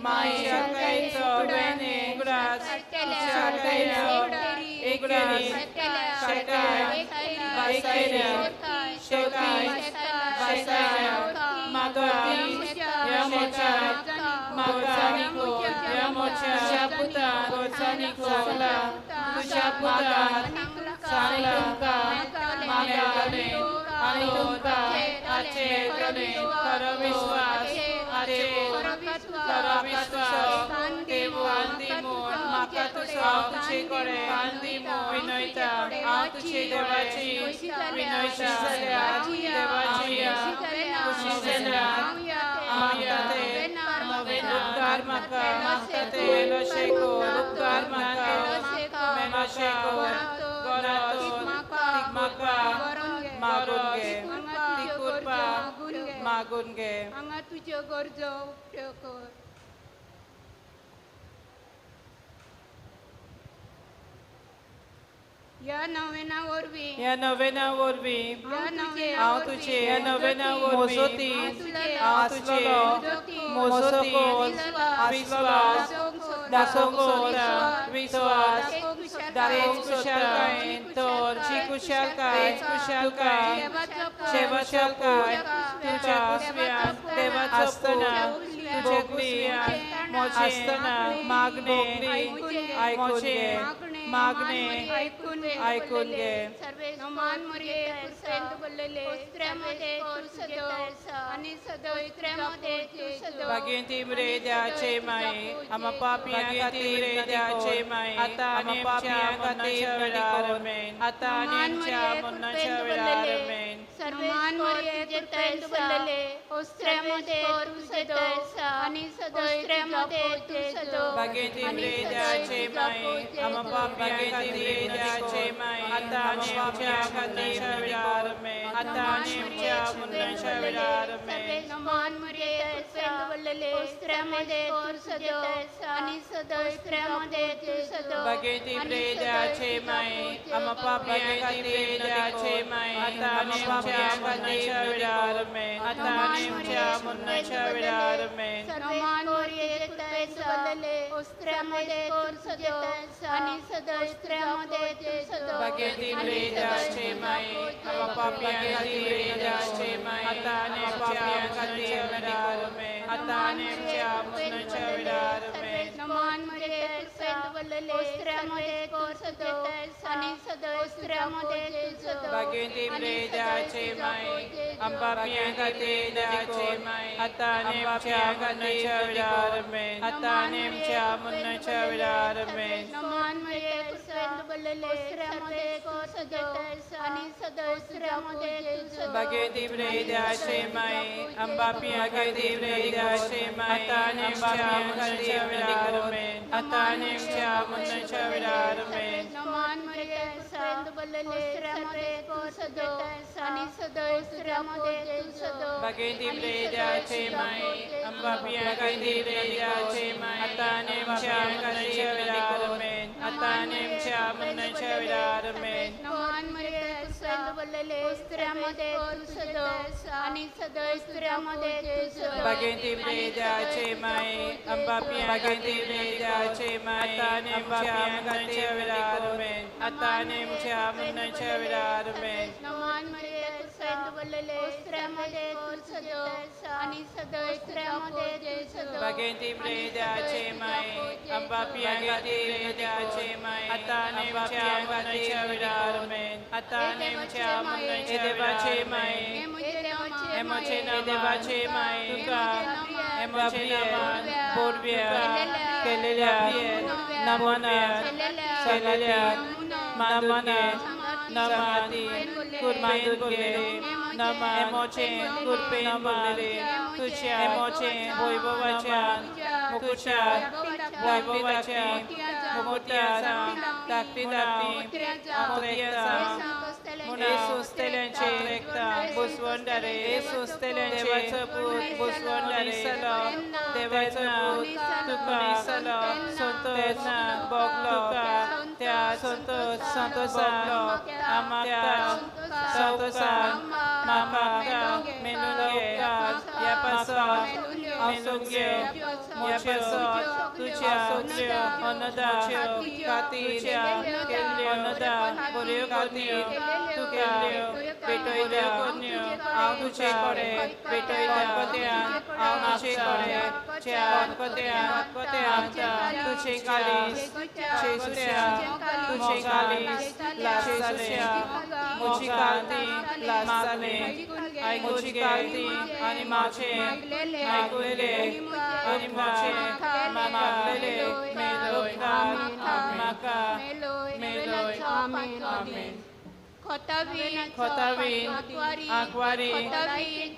खुशालकायेचो उगडास खुशालकायेचो उगडास शेकाय बासायल्या शेकाय बासायल्या मागा ह्या मोच्यात मागा ह्या मोच्या तुज्या पुतान सांगला तुज्या पुतान सांगला तुमकां मेळटलें आनी तुमकां मेळटलें खरो विश्वास खरो विश्वास देवून म्हाका तुजो हांव तुजे कडेन विनयता हांव तुजे देवाची विनयता जाल्यार देवाची खुशी जाल्यार मागता ते उपकार म्हाका मागता ते मेलोशे कर उपकार म्हाका मेलोशे कर गरज म्हाका मागून घे ती कृपा मागून घे हांगा तुज्यो गरजो उक्त्यो कर. ह्या नवेना वरवीं ह्या नवेना वरवीं हांव तुजे ह्या नवेना वरवीं हांव तुजे मोजोकोल विश्वास दाखोवंक सोदता विश्वास दाखोवंक खुशालकायेन तर जी खुशालकाय खुशालकाय शेवाशालकाय तुज्या कुसव्यान देवाचो आसतना तुजे कुसव्यान आसतना मागणे आयकून घे मागणे आयकून घे. मान मरिये कृपेन भरलेले आनी सदैव तुझो भाग्यवंती मरिये देवाचे माये आम्हा पापयां खातीर देवाचे माये आतां आनी आमच्या मरणाच्या वेळार आमेन. आतां आनी आमच्या मरणाच्या वेळार आमेन. मान मरिये कृपेन भरलेले आनी सदैव तुझो भाग्यवंती मरिये देवाचे माये आम्हा पापयां खातीर देवाचे माये आतां आनी आमच्या मरणाच्या वेळार आमेन. आतां आनी आमच्या मरणाच्या वेळार आमेन. मान मरिये कृपेन भरलेले आनी सदैव तुझो भाग्यवंती मरिये देवाचे माये आम्हा पापयां खातीर देवाचे माये आतां आनी आमच्या मरणाच्या वेळार आमेन. आतां आनी आमच्या मरणाच्या वेळार आमेन. मान मरिये कृपेन भरलेले आनी सदैव तुझो भाग्यवंती मरिये देवाचे माये आम्हा पापयां खातीर देवाचे माये आतां आनी आमच्या मरणाच्या वेळार आमेन. आतां आनी आमच्या मरणाच्या वेळार आमेन. मान मरिये कृपेन भरलेले आनी सदैव तुझो भाग्यवंती मरिये देवाचे माये आम्हा पापयां खातीर देवाचे माये आतां आनी आमच्या मरणाच्या वेळार आमेन. आतां आनी आमच्या मरणाच्या वेळार आमेन. मान मरिये कृपेन भरलेले आनी सदैव तुझो भाग्यवंती मरिये देवाचे माये आम्हा पापयां खातीर देवाचे माये आतां आनी आमच्या मरणाच्या वेळार आमेन. आतां आनी आमच्या मरणाच्या वेळार आमेन. मान मरिये कृपेन भरलेले आनी सदैव तुझो भाग्यवंती मरिये देवाचे माये आम्हा पापयां खातीर देवाचे माये आतां आनी आमच्या मरणाच्या वेळार आमेन. आतां आनी आमच्या मरणाच्या वेळार आमेन. मान मरिये कृपेन भरलेले आनी सदैव तुझो भाग्यवंती मरिये देवाचे माये आम्हा पापयां खातीर देवाचे माये आतां आनी आमच्या मरणाच्या वेळार आमेन. आतां आनी आमच्या मरणाच्या वेळार आमेन. मान मरिये कृपेन भरलेले आनी सदैव तुझो भाग्यवंती मरिये देवाचे माये आम्हा पापयां खातीर देवाचे माये आतां आनी आमच्या मरणाच्या वेळार आमेन. आतां आनी आमच्या मरणाच्या देवाचे माये हेमोचे देवाचे माये तुका हेमोचे नामान बोडव्या केलेल्या नमनात केलेल्या नमनात नमाती कुर्बेन बोललेले नमा हेमोचे कुर्बेन बोललेले तुझ्या हेमोचे वैभवाच्या मुकुटा वैभवाच्या मुकुटाचा धाकटी धाकटी मोतयाचा संस्थेल्यांचे बुसवंडारे संस्थेल्यांचे देवाचो पूत बुसवंडारे देवाचो पूत तुका संतोष बोगलो त्या संतोष संतोषान आमागता संतोषान मामागता मेनून घे ह्या पासत मेलून घे म्हज्या पासत तुज्या अनदा खातीर केल्ल्यो अनदा बऱ्यो खातीर तुका पेटयता हांव तुजे कडेन पेटयता हांव तुजे कडेन च्या तुझे कालीस जेजूच्या तुझे कालीस लागले म्हजी कांती लागले म्हजी कांती आनी माझे मागलेले आनी माझे मागलेले मेलोय म्हाका मेलोय. आमेन. खोतावीन आंकवारी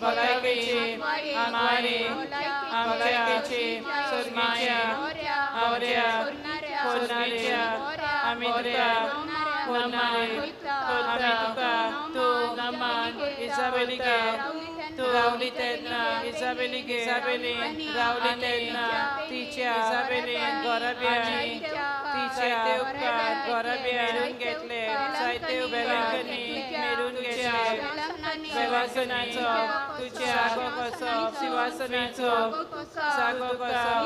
भलायकेची आंकवारी भलायकेची सोदमाया आवऱ्या कोरणाऱ्या आमी तुका कोरणारे आमी तुका तूं नमान इजाबेली गे तूं रावली तेन्ना इजाबेली गे इजाबेलीन रावली तेन्ना तिच्या इजाबेलीन गोराब्यांनी तिच्या ते उपकार गोराब्यां मेळून घेतले जायते वेलंकनी मेळून घेतले वेवासनाचो तुझ्या जागो कसो शिवासनाचो जागो कसो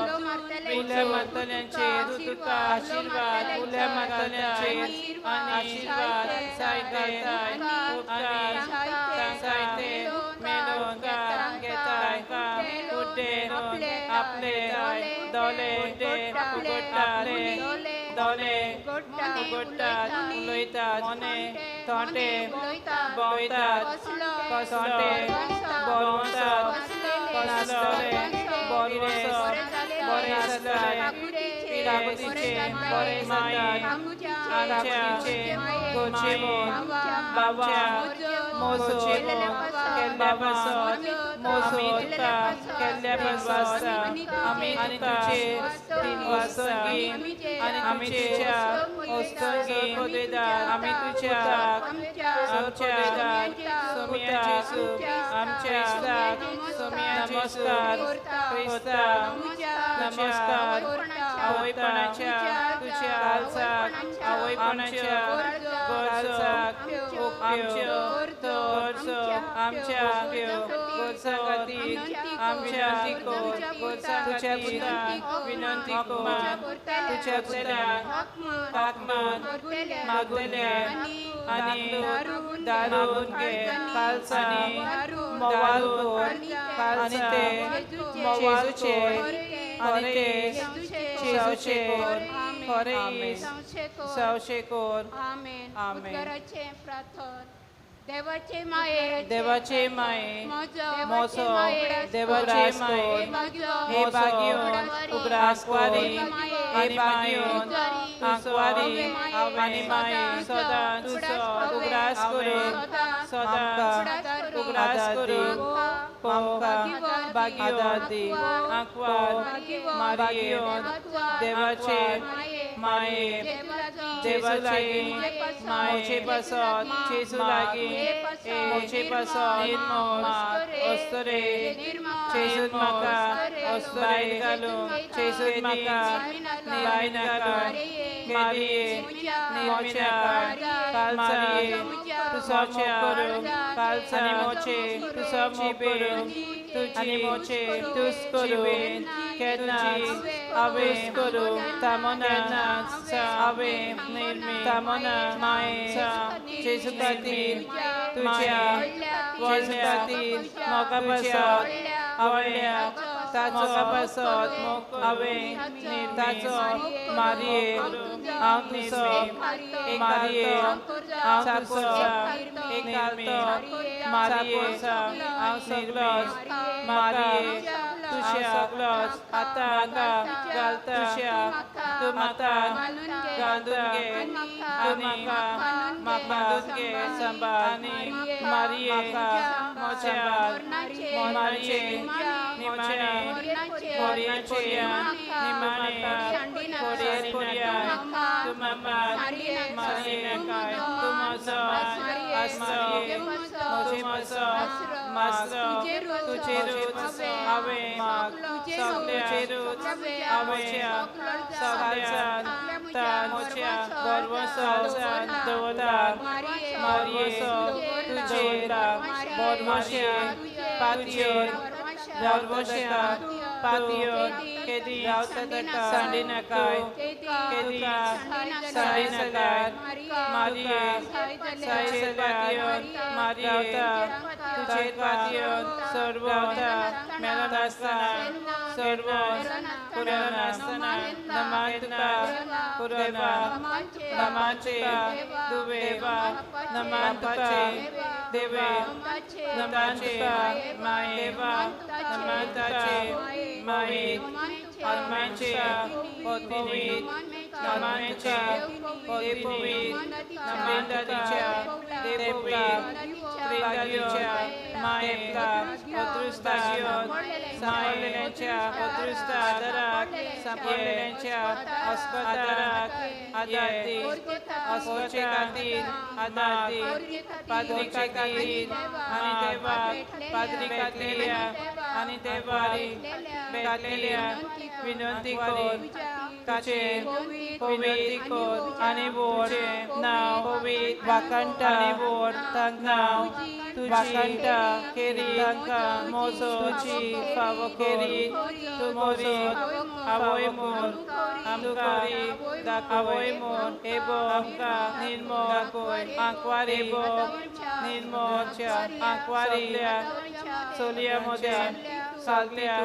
उल्या मारतल्यांचेर तुका आशिर्वाद उल्या मारतल्यांचेर आनी आशिर्वाद जायते उपकार जायते मेळून घेताय कुड्डे आपले दोले उगडटात दोले उगडटात उलयतात मोने थोंडे भोंवतात कसले भोंवतात कसले बरें बरें आसतलें पिरागुतीचे बरें माये आमचे गोचेमोन बाबा मोजो केल्ल्या पासत मोजो तुका केल्ल्या पासत आमी तुजे तीन वासंगी आनी आमी तुज्या ओस्तंगी पदवेदार आमी तुज्या आमच्या सोमिया जेजू आमच्या सोमिया नमस्कार क्रिस्ता नमस्कार आवयपणाच्या तुझ्या कालचाक आवयपणाच्या गरजाक आमच्यो गरजो आमच्या गरजा खातीर आमच्या तुझ्या पुताक विनंती कोर तुझ्या पुताक ताकमान मागलेले आनी दारून घे कालचानी मोवाल कोर आनी ते जेजूचे आनी ते जेजूचे खरें सवशे कोर. आमेन. देवाचे माये देवाचे माये मोसो देवाचे माये हे बागियोन उगडासवारी आनी बागियोन आंकवारी आनी माये सदांच उगडास करून सदांच उगडास करून बागियोन आंकवार मारियोन देवाचे माये देवाचे मोचे पासत जेजू लागीं मोचे पासत निर्मोस अस्तरे जेजून म्हाका भायर घालून जेजून म्हाका भायर घालून मारिये मोच्या कालचारी तुजो मोग करूं कालचानी मोचे तुजो मोग करूं तुजी मोचे तुज करूं केन्नाच हांवें करूं तामोना हांवें तामोना माये जेजू खातीर तुज्या जेजू खातीर मोगा पासत आवडल्या ताचो पासत हांवें ताचो मारिये हांव तुजो मारिये हांव तुजो एकालतो मारिये हांव सगलोच मारिये तुज्या सगलोच आतां घालता तुज्या तूं म्हाका घालून घे तूं म्हाका बांदून घे सांबाळ आनी मारिये म्हज्या मारिये निमाणे कोरियन निमाणे कोरियन कोरियन तूं म्हाका मारिये तूं म्हजो आसलो म्हजे म्हजो मासलो तुजे रूच हांवें सगल्या रूच हांवें सगल्यान म्हज्या बरवसो दवरता मारिये तुजेर बोरवश्यान पातयेर रावतका पातियोन केदी सांडिनाकाय केदी सांडिनाकाय मारिये साई पातियोन मारिये तुझे पातियोन सर्व मेलनासतना सर्व पुरनासतना नमान तुका पुरवा नमाचे दुवेवा नमान तुका देवे नमाचे मायेवा नमाताचे माये आत्माचे पोतिनी नमानच्या देववी नमानदादीच्या देववी त्रिदादीच्या मायेका अदृष्टागियोन सामलेल्यांच्या अदृष्ट आदराक सापडलेल्यांच्या अस्पताराक आदाती अस्पचे खातीर आदाती पाद्री खातीर आनी देवाक पाद्री खातलेल्या आनी देवारी भेटलेल्या विनंती कर ताचे विनंती कर आनी वोड नांव वाकंटा आनी वोड तांकां तुजी वाकंटा केरी तांकां मोजो तुजी फावो केरी तूं मोजो आवय म्हूण आमकां दाखय म्हूण एबो आमकां निर्मो दाखय आंकवारी एबो निर्मोच्या आंकवारी चलया मदें सालत्या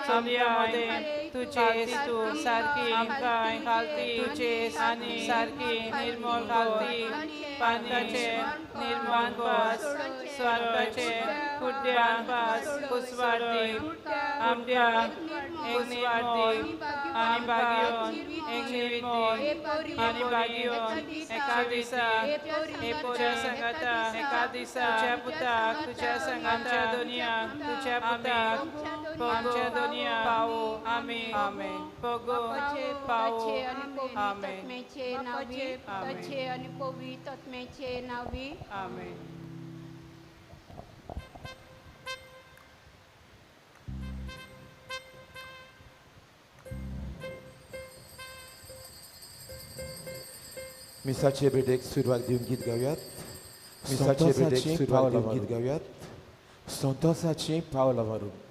चलया मदें तुजे तूं सारकी आमकां खालती तुजे आनी सारकी निर्मोल खालती पांताचे निर्माण पास स्वार्थाचे कुड्ड्यान पास कुसवार्ती आमड्या एक निर्मोल आनी बागियोन एक निर्मोल आनी बागियोन एका दिसा हे पोऱ्या सांगाता एका दिसा तुज्या पुताक तुज्या संगाच्या दोनयाक तुज्या पुताक आमच्या दोनया पावो आमेन आमेन पोगो पावो आमेन आमेन. मिसाचे भेटेक सुरवात दिवन गीत गावयात. मिसाचे भेटेक सुरवात दिवन गीत गावयात. संतोषाचें पावल व्हरून.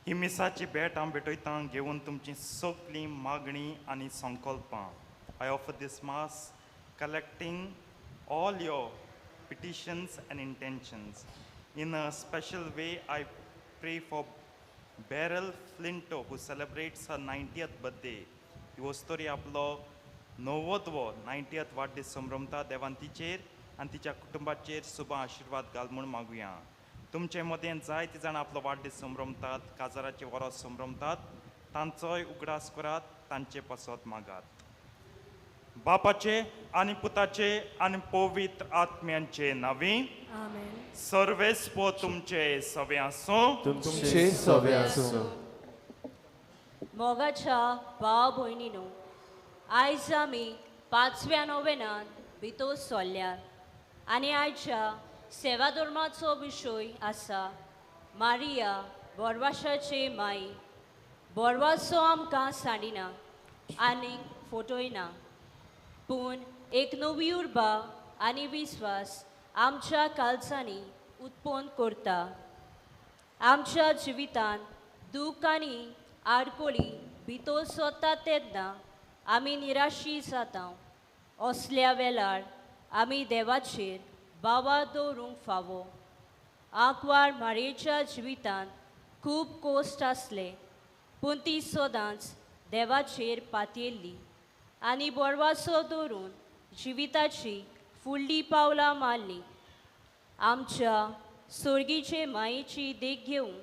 ही मिसाची भेट हांव भेटयतां घेवन तुमची सगळीं मागणी आनी संकल्पां. I offer this mass collecting all your petitions and intentions. In a special way, I pray for Beryl Flinto, who celebrates her 90th birthday. ही वस्तोरी आपलो णव्वदवो 90th वाडदीस संभ्रमता. देवान तिचेर आनी तिच्या कुटुंबाचेर सुबा आशिर्वाद घाल म्हूण मागुया. तुमचे मदें जायते जाण आपलो वाडदीस संभ्रमतात, काजाराचे वरोस संभ्रमतात, तांचोय उगडास करात, तांचे पासत मागात. बापाचे आनी पुताचे आनी पवित्र आत्म्यांचे नांवी. सर्वेस्पो तुमचे सवे आसूं. तुमचे सवे आसूं. मोगाच्या भाव भयणीनो, आयज आमी पांचव्या नोवेनान भितर सोल्ल्यात आनी आयच्या सेवा धर्माचो विशय आसा मारिया बोरवाशाचे माई. बोरवासो आमकां सांडिना आनी फोटोयना, पूण एक नवी उर्बा आनी विस्वास आमच्या कालसांनी उत्पन्न करता. आमच्या जिवितांत दूख आनी आडकोळी भितर सरता तेन्ना आमी निराशी जाता. असल्या वेळार आमी देवाचेर बावा दवरूंक फावो. आंकवार मारयेच्या जिवितांत खूब कोश्ट आसले, पूण ती सदांच देवाचेर पातयेल्ली आनी बोरवासो दवरून जिविताची फुडली पावलां मारली. आमच्या सोर्गीचे मायेची देख घेवन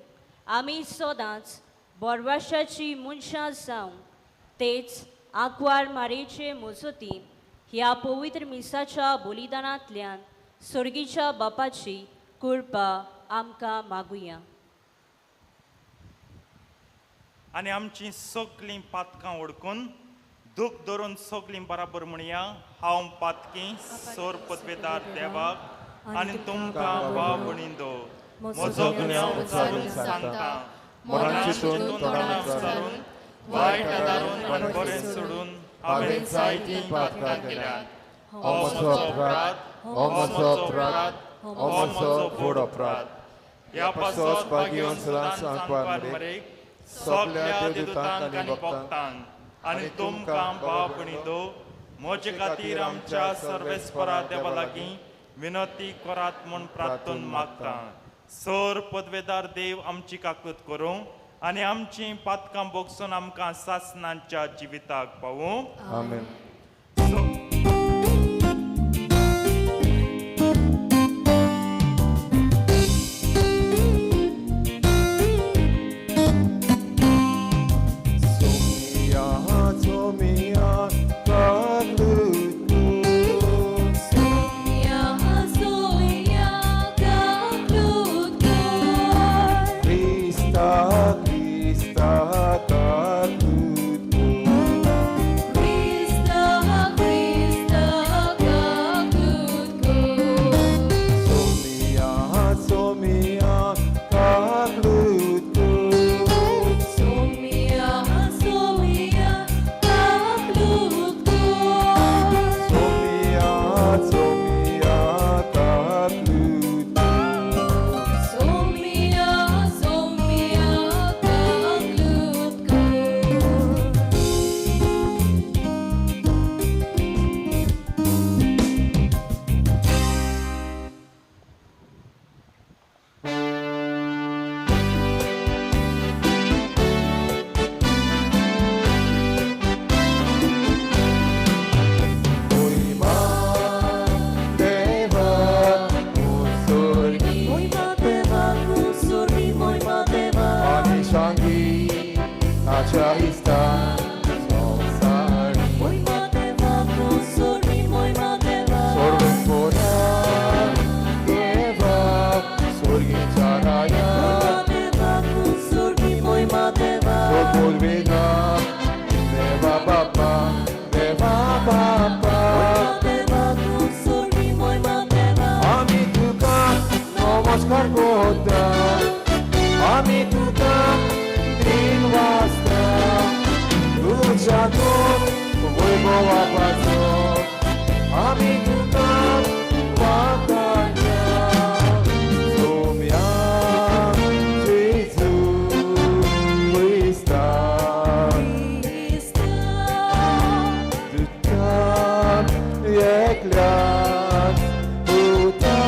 आमी सदांच बोरवाशाची मनशां जावं, तेच आंकवार मारयेचे मजतीन ह्या पवित्र मिसाच्या बलिदानांतल्यान सोर्गीच्या बापाची कृपा आमकां मागुया. आनी आमची सगळीं पातकां ओडकून दूख धरून सगळीं बराबर म्हणया, हांव पातकी सोर पदवेदार देवाक आनी तुमकां भाव भयणींनो म्हजो गुन्यांव उचारून सांगता. मनान चिंतून, तोंडान उच्चारून, वायट आदारून आनी बरें सोडून हांवें जायतीं पातकां केल्यात. हो म्हजो अपराध, हो म्हजो अपराध, हो म्हजो व्हड अपराध. ह्या पासत भाग्यवंत सदांच आंकवार मरेक सगळ्या देवदूतांक आनी भक्तांक आनी तुमकां भाव भयणींनो म्हजे खातीर आमच्या सर्वेस्परा देवा लागीं विनंती करात म्हूण प्रार्थन मागता. सर पदवेदार देव आमची काकूत करूं आनी आमची पातकां बोगसून आमकां सासनांच्या जिविताक पावूं. आमेन. Eklat, uta.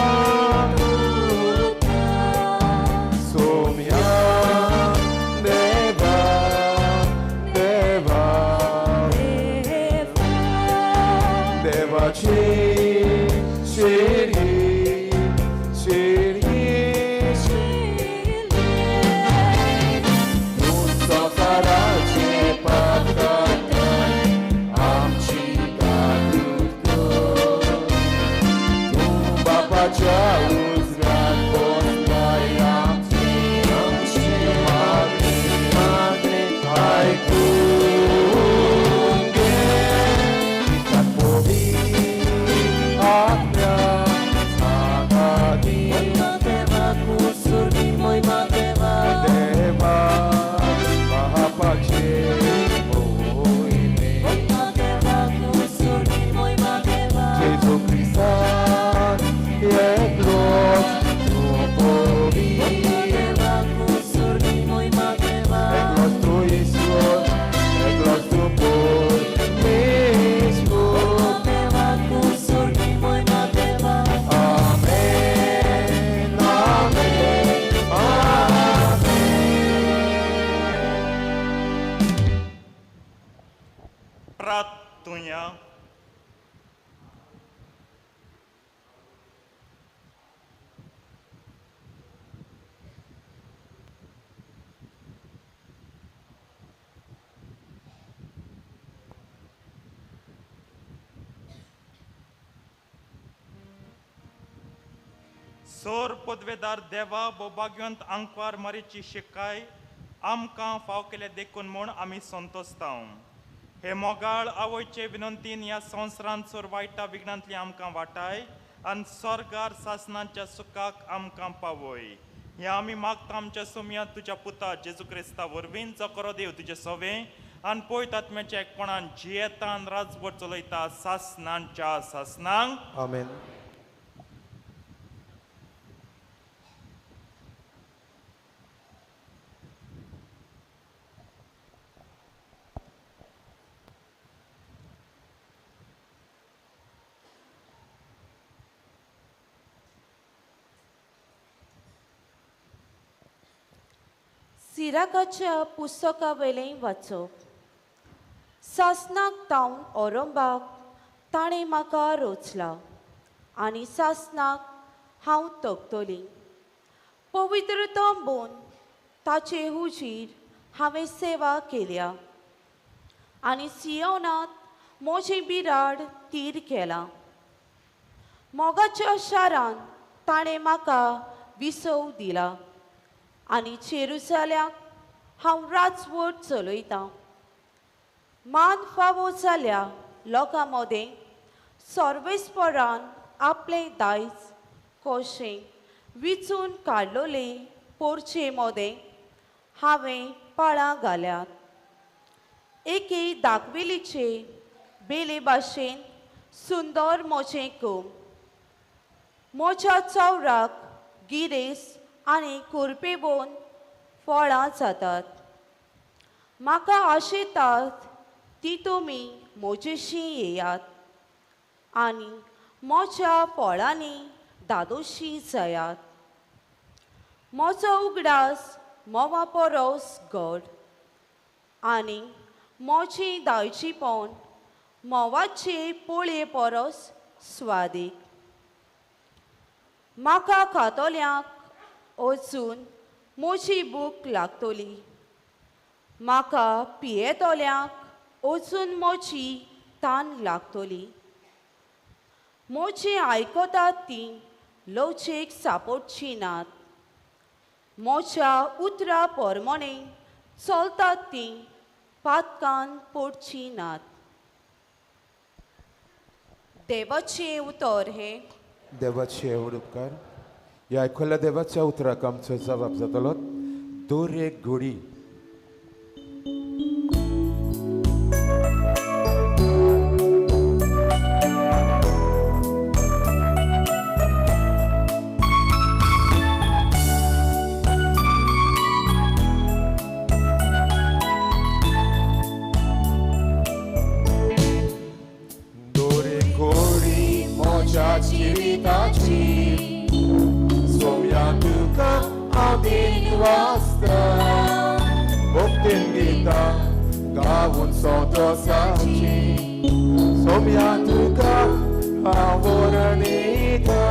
सोर पदवेदार देवा बोभाग्यवंत आंकवार मारीची शिकाय आमकां फाव केल्या देखून म्हूण आमी संतोसतांव. हे मोगाळ आवयचे विनंतीन ह्या संवसारांत सोर वायटा विघ्नांतली आमकां वाटाय आनी स्वर्गार सासनाच्या सुखाक आमकां पावय. हे आमी मागता आमच्या सोमया तुज्या पुता जेजू क्रिस्ता वरवीं जो करो देव तुजे सोवे आनी पयत आत्म्याच्या एकपणान जियेतान राजवट चलयता सासनांच्या सासनांक. आमेन. सिराकाच्या पुस्तका वयलें वाचप. सासनाक तावन औरंबाक ताणें म्हाका रोचला आनी सासनाक हांव तगतली. पवित्र तंबून ताचे हुजीर हांवें सेवा केल्या आनी सियोनांत म्हजें बिराड तीर केलां. मोगाच्या शारान ताणें म्हाका विसव दिला आनी जेरुसलेमाक हांव राजवट चलयतां. मान फावो जाल्या लोकां मदें सर्वेस्परान आपलें दायज कशें विचून काडलोले पोरचे मदें हांवें पाळां घाल्यात. एके दाखवेलीचे बेले भाशेन सुंदर म्हजें कोम. म्हज्या चवराक गिरेस आनी कुरपेबोन फळां जातात. म्हाका आशेतात ती तुमी म्हजेशी येयात आनी म्हज्या फळांनी दादोशी जायात. म्हजो उगडास म्होंवा परस गोड आनी म्हजी दायजीपण म्होंवाचे पोळये परस स्वादीक. म्हाका खातल्यांक वचून म्हजी भूक लागतली. म्हाका पियेतल्यांक वचून म्हजी तान लागतली. म्हजी आयकतात ती लवचेक सापडची नात. म्हज्या उतरा परमणे चलतात ती पातकान पडची नात. देवाचें उतर हें. देवाचे व्हड उपकार. ह्या आयकल्ल्या देवाच्या उतराक आमचो जबाब जातलो. दर एक घोडी. दोरे घोडी म्हज्या जिविताची सोम्या तुका हांव दीन वाचता. भक्तीन गितां गावून संतोसाची सोम्या तुका हांव वर्णिता.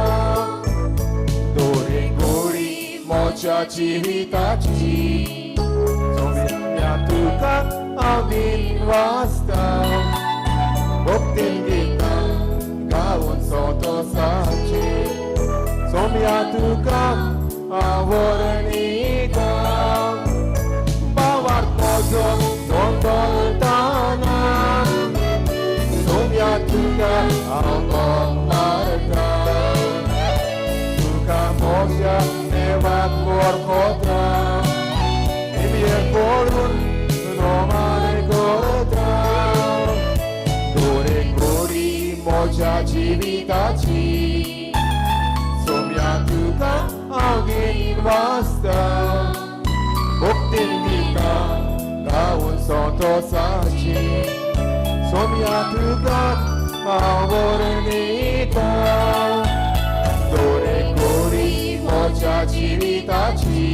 दोरे गोडी म्हज्या जिविताची सोम्या तुका हांव दीन वाचता. भक्तीन गितां गावून संतोसाची सोम्या तुका हांव वर्णिता. बावार म्हजो दोंदोलताना सोम्या तुका हांव मारता. तुका म्हज्या देवाक वळखता निमयेर पडून नोमान करता. दोरे गोडी म्हज्या जिविताची सोम्या तुका हांव गीत वाचता. भक्तीन गितां गावून संतोसाची सोम्या तुका हांव वर्णिता. दोरे गोडी म्हज्या जिविताची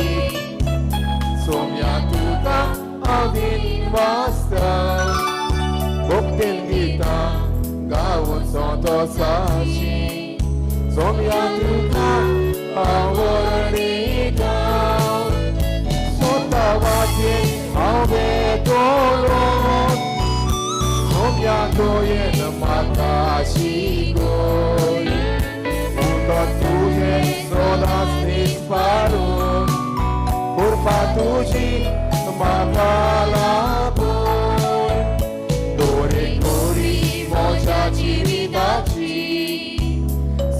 सोम्या तुका हांव गीत वाचता. भक्तीन गितां गावून संतोसाची सोम्या तुका हांव वर्णिता. स्वता वाटेन हांव वेतलो सोम्या तुवें म्हाका शिकय. उदक तुजें सदां कृपा तुजी म्हाका लाभून दोरे कोरी म्हज्या जिविताची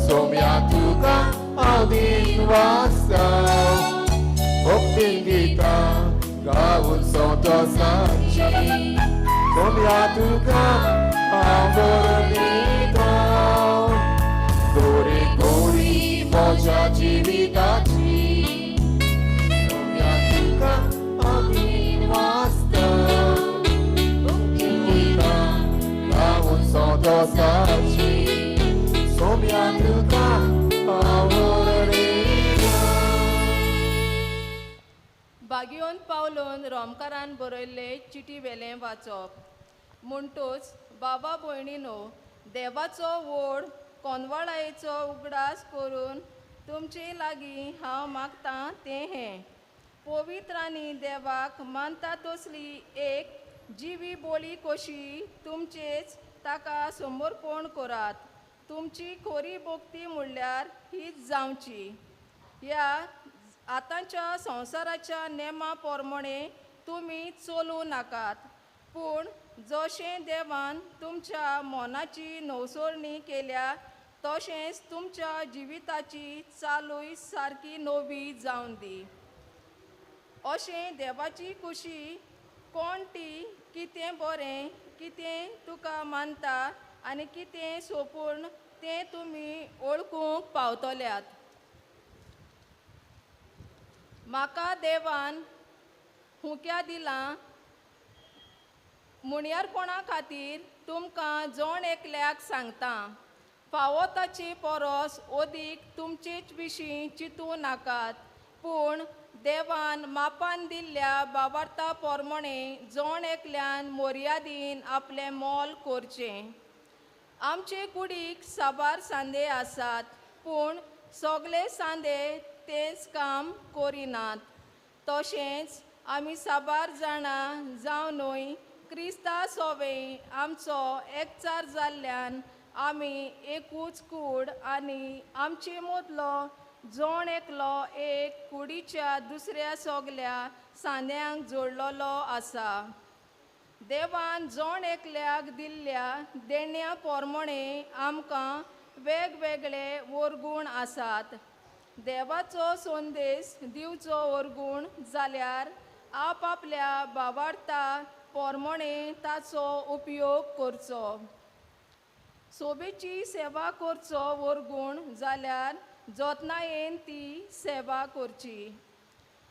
सोम्या तुका हांव दीन वाचता भक्तीन गितां गावन संतोसाची सोम्या तुका हांव वरनीता दोरे कोरी म्हज्या जिविताची सोम्या तुका हांव दीन वाचता भक्तीन गितां गावन संतोसाची सोम्या तुका हांव वरनीता. बागियोन पावलोन रोमकारान बरयल्ले चिटी वेलें वाचप. म्हणटूच बाबा भयणीनो, देवाचो व्हड कोनवाळायेचो उगडास करून तुमचे लागीं हांव मागतां तें हें, पवित्र आनी देवाक मानता तसली एक जिवी बोली कशी तुमचेच ताका समर्पण करात. तुमची खोरी भक्ती म्हणल्यार हीच जावची. ह्या आतांच्या संवसाराच्या नेमा प्रमाणे तुमी चलूं नाकात, पूण जशें देवान तुमच्या मनाची नवसरणी केल्या तशेंच तुमच्या जिविताची चालूय सारकी नवी जावन दी. अशें देवाची खुशी कोण ती कितें बरें, कितें तुका मानता आनी कितें सोपूर्ण तें तुमी वळखूंक पावतल्यात. म्हाका देवान हुक्या दिलां मुणयारपणा खातीर तुमकां जण एकल्याक सांगता, फावो ताची परस अदीक तुमचेच विशीं चिंतूं नाकात, पूण देवान मापान दिल्ल्या बाबार्था प्रमाणे जण एकल्यान मर्यादीन आपलें मोल करचें. आमचे कुडीक साबार सांदे आसात, पूण सगळे सांदे तेंच काम करिनात. तशेंच आमी साबार जाणां जावनूय क्रिस्ता सोवे आमचो एकचार जाल्ल्यान आमी एकूच कूड आनी आमचे मदलो जण एकलो एक कुडीच्या दुसऱ्या सगल्या सांद्यांक जोडलेलो आसा. देवान जण एकल्याक दिल्ल्या देण्या प्रमाणे आमकां वेगवेगळे वरगूण आसात. देवाचो संदेश दिवचो वरगूण जाल्यार आपआपल्या बाबार्था प्रमाणे ताचो उपयोग करचो. सोबेची सेवा करचो वरगूण जाल्यार जतनायेन ती सेवा करची.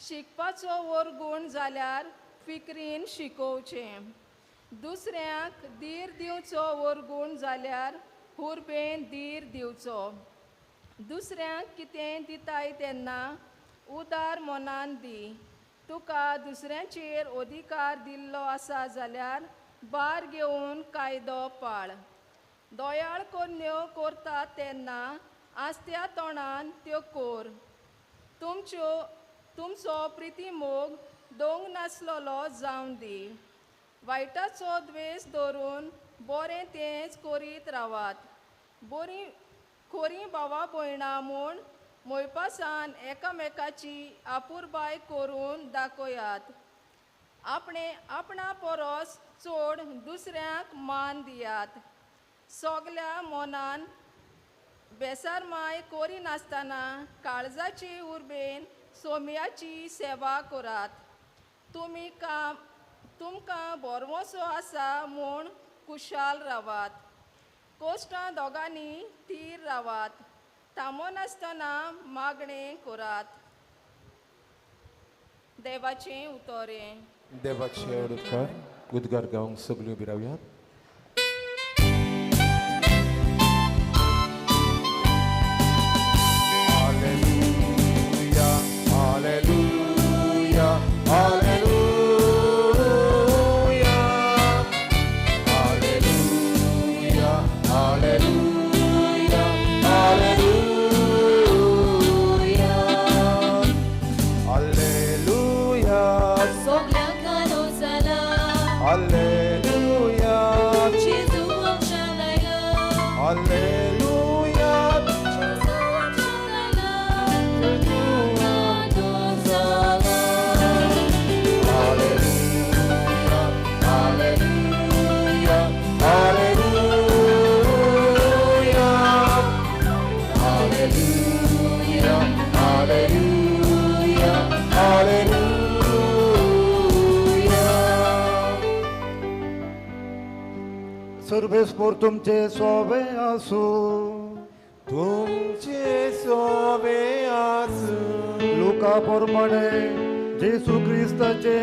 शिकपाचो वरगूण जाल्यार फिक्रीन शिकोवचें. दुसऱ्यांक धीर दिवचो वरगूण जाल्यार हुरबेन धीर दिवचो. दुसऱ्यांक कितें दिताय तेन्ना उदार मनान दी. तुका दुसऱ्यांचेर अधिकार दिल्लो आसा जाल्यार भार घेवन कायदो पाळ. दयाळ करण्यो करता तेन्ना आस्त्या तोंडान त्यो कोर. तुमचो प्रितीमोग दोंग नासलेलो जावन दी. वायटाचो द्वेश धरून बरें तेंच करीत रावात. बरी खोरी भावा भयणां म्हूण मोयपासान एकामेकाची आपुरबाय करून दाखयात. आपणे आपणा परस चड दुसऱ्यांक मान दियात. सगल्या मनान बेसारमाय करिनासतना काळजाची उर्बेन सोम्याची सेवा करात. तुमी काम तुमकां भरवंसो आसा म्हूण खुशाल रावात. कोश्टां दोगांनी थीर रावात. थांबनासतना मागणें करात. देवाचें उतरें. देवाचे उद्गार उद्गार गावंक सगळीं उबी रावयात. Hallelujah, hallelujah, hallelujah, hallelujah, hallelujah, hallelujah, hallelujah, hallelujah, hallelujah. सर्वेस्पोर तुमचे सोवे आसूं. तुमचे सोवे आसूं. लुका प्रमाणे जेजू क्रिस्ताचे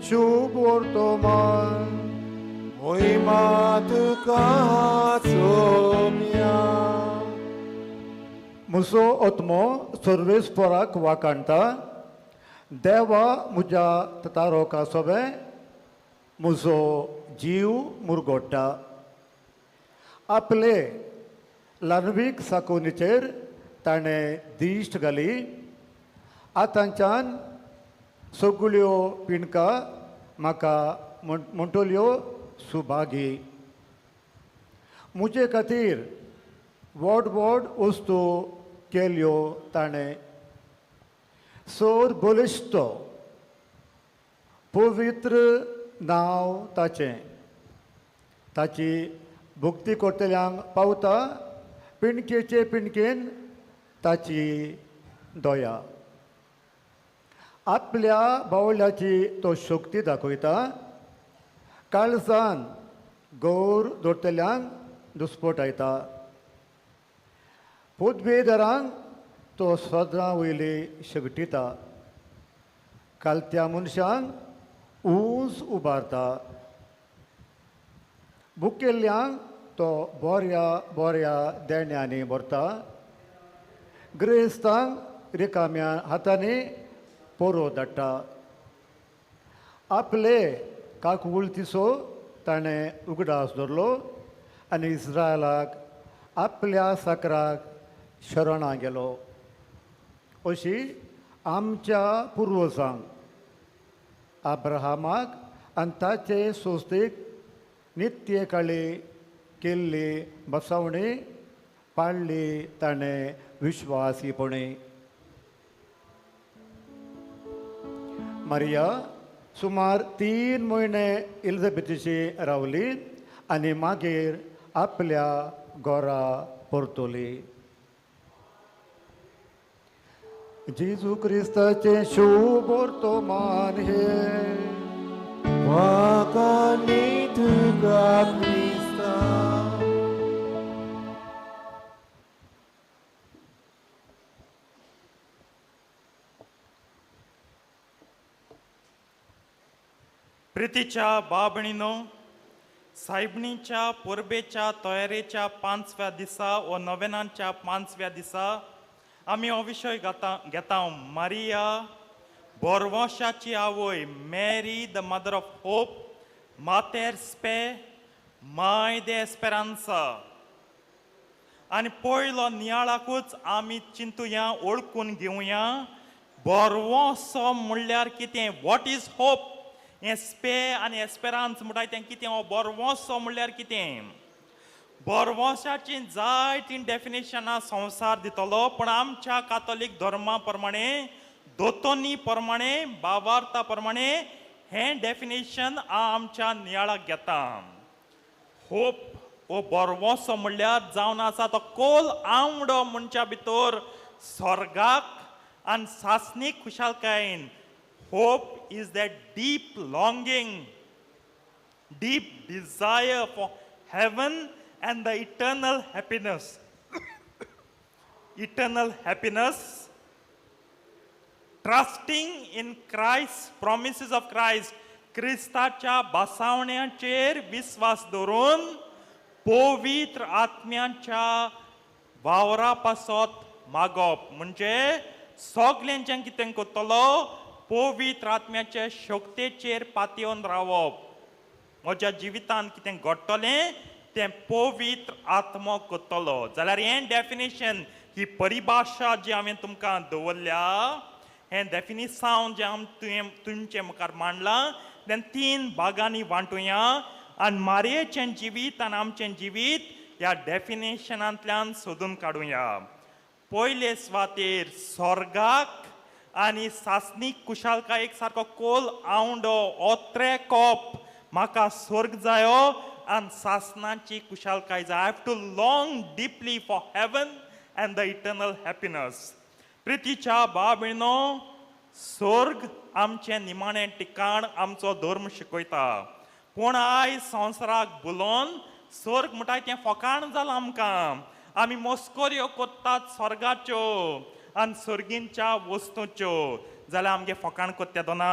शुभ वर्तमान. मोहिमा तुका सोम्या. म्हजो आत्मो सर्वेस्पोराक वाखाणता. देवा म्हज्या तारोका सोबे म्हजो जीव मुरगोडटा. आपले ल्हानवीक साकोवणेचेर ताणें दिश्ट घाली. आतांच्यान सगळ्यो पिणका म्हाका म्हणटल्यो सुभागी. म्हजे खातीर व्हड व्हड वस्तू केल्यो ताणें. सोर बलिश्ट पवित्र नांव ताचें. ताची भक्ती करतल्यांक पावता पिणकेचे पिणकेन ताची दया. आपल्या बावल्याची तो शक्ती दाखयता. काळजान गौर दवरतल्यांक दुस्पटायता. पदवेदारांक तो सदां वयली शेगटिता. कालत्या मनशांक ऊंच उबारता. भुकेल्ल्यांक तो बऱ्या बऱ्या देण्यांनी भरता. गिरेस्तांक रिकाम्या हातांनी पोरो धाडटा. आपले काकउळतीचो ताणें उगडास दवरलो आनी इस्रायलाक आपल्या साकराक शरणां गेलो. अशी आमच्या पुर्वजांक अब्राहमाक आनी ताचे संस्थेक नित्य काळी केल्ली बसवणी पाळ्ळी ताणें विश्वासीपणी. मारिया सुमार 3 म्हयने एलिझाबेथीशी रावली आनी मागीर आपल्या घरा परतली. जेजू क्रिस्ताचें शुभ वर्तमान हें. वाखाणी तुका क्रिस्ता. प्रितीच्या बाबणीनो, सायबणीच्या परबेच्या तयारेच्या 5व्या दिसा व नवेनांच्या 5व्या दिसा आमी हो विशय घेता. मारिया बोरवोशाची आवय, Mary the mother of hope, Mater Spei, my दे एस्पेरांसा. आनी पयलो नियाळाकूच आमी चिंतुया, ओळखून घेवया बोरवोसो म्हणल्यार कितें, what is hope. हें स्पे आनी एस्पेरांस म्हणटा तें कितें, हो बोरवोसो म्हणल्यार कितें. बोरवोसाची जायतीं डेफिनेशनां संवसार दितलो, पूण आमच्या कातोलीक धर्मा प्रमाणे, दोतोनी प्रमाणे, बावार्ता प्रमाणे हें डेफिनेशन आमच्या नियाळाक घेता. होप हो बोरवोसो म्हणल्यार जावन आसा तो कोल आंवडो मनशा भितर स्वर्गाक आनी सासणीक खुशालकायेन. Hope is that deep longing, deep desire for heaven and the eternal happiness. Eternal happiness, trusting in Christ, promises of Christ, क्रिस्ताच्या बसावण्याचेर विस्वास दवरून पवित्र आत्म्याच्या वावरा पासत मागप. म्हणजे सगल्यांच्यान कितें करतलो, पवित्र आत्म्याच्या शक्तेचेर पातयेवन रावप. म्हज्या जिवितांत कितें घडटलें तें पवित्र आत्मो करतलो. जाल्यार हें डेफिनेशन, ही परिभाशा जी हांवें तुमकां दवरल्या, हें डेफिनिसांव जें आम तुमचे मुखार मांडलां तें 3 भागांनी वांटुया आनी मारयेचें जिवीत आनी आमचें जिवीत ह्या डेफिनेशनांतल्यान सोदून काडुया. पयले सुवातेर स्वर्गाक आनी सासणीक कुशालकायेक सारको कोल आवंडो ओत्रे कोप, म्हाका स्वर्ग जायो आनी सासणाची कुशालकाय जाय. I have to long deeply for heaven and the eternal happiness. प्रितीच्या बाबिणो, स्वर्ग आमचें निमाणें ठिकाण आमचो धर्म शिकयता, पूण आयज संवसाराक बुलोवन स्वर्ग म्हणटाय तें फोकाण जालां आमकां. आमी मस्कऱ्यो कोत्तात स्वर्गाच्यो आनी सर्गींच्या वस्तूच्यो. जाल्यार आमगे फोकाण कोत्ता दोना,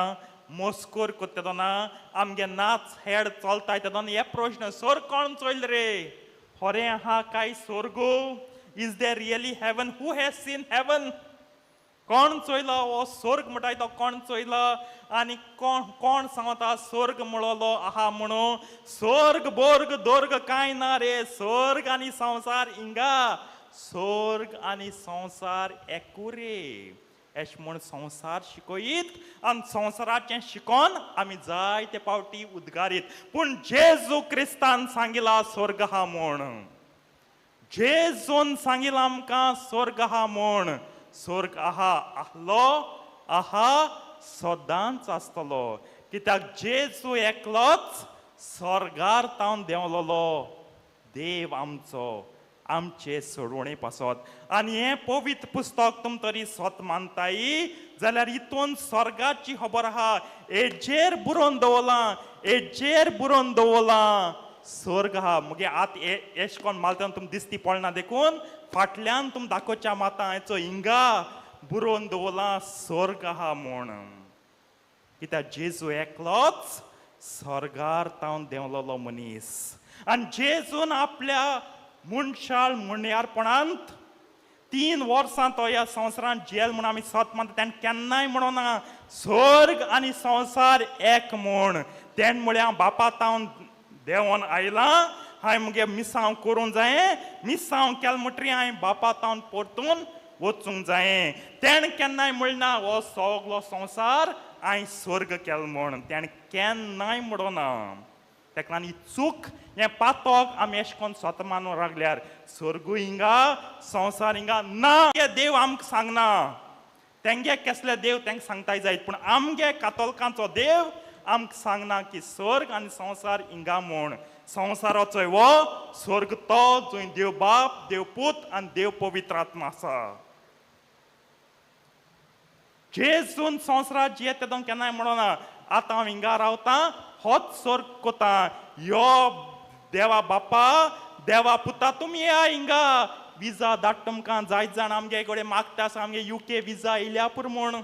मस्कोर कोत्ता दोना, आमगे नाच हेड चलताय तेदोना हे प्रश्न, स्वर्ग कोण चोयल रे? खरें आहा काय स्वर्ग? Is there really heaven? Who has seen heaven? कोण चोयलो हो स्वर्ग म्हणटाय तो कोण चोयलो? आनी कोण कोण सांगता स्वर्ग म्हणलो आहा म्हणून? स्वर्ग बोर्ग दोर्ग कांय ना रे. स्वर्ग आनी संवसार हिंगा, स्वर्ग आनी संवसार एकू रे. एश म्हूण संवसार शिकयत आनी संवसाराचें शिकोन आमी जायते पावटी उद्गारीत. पूण जेजू क्रिस्तान सांगिला स्वर्ग आहा म्हूण. जेजून सांगिलां आमकां स्वर्ग आहा म्हूण. स्वर्ग आहा, आहलो आहा, सदांच आसतलो. कित्याक जेजू एकलोच स्वर्गार तावन देंवलोलो देव आमचो, आमचे सोडवणे पासत. आनी हें पवित्र पुस्तक तुम तरी सत मानताय जाल्यार हितून स्वर्गाची खबर आहा. हेजेर बरोवन दवरलां, हेजेर बरोवन दवरलां स्वर्ग आहा. मुगे आत एश कोण मालता तुम दिसती पडना देखून फाटल्यान तुम दाखोवच्या माता हेचो हिंगा बरोवन दवरलां स्वर्ग आहा म्हूण. कित्याक जेजू एकलोच स्वर्गार तावन देंवलोलो मनीस. आनी जेजून आपल्या मनशाळ म्हणयारपणांत 3 वर्सां तो ह्या संवसारांत जेल म्हूण आमी सत मानता. तेणें केन्नाय म्हणोना स्वर्ग आनी संवसार एक म्हूण. तेणें म्हळ्यार हांव बापा तावन देंवोन आयलां, हांवें मुगे मिसांव करूंक जायें, मिसांव केलें म्हणटरी हांवें बापा तावन परतून वचूंक जायें. तेणें केन्नाय म्हणना हो सगलो संवसार हांवें स्वर्ग केलो म्हूण. तेणें केन्नाय म्हणोना. तेका लागून ही चूक, हें पातक आमी एश कोन स्वता मानूंक लागल्यार स्वर्गूय हिंगा संवसार हिंगा ना. देव आमकां सांगना, तेंगे केसले देव तेंका सांगताय जायत, पूण आमगे कातोलकांचो देव आमकां सांगना की स्वर्ग आनी संवसार हिंगा म्हूण. संवसाराचो हो स्वर्ग तो जंय देव बाप, देव पूत आनी देव पवित्र आत्मा आसा. जेजून संवसारात जियेता तेदोन केन्नाय म्हणोना आतां हांव हिंगा रावतां, होच स्वर्ग कोता, यो देवा बापा देवा पुता तुमी येया हिंगा. विजा धाड तुमकां. जायत जाण आमगे कडेन मागता आसा आमगे UK विजा येयल्या पुरो म्हूण,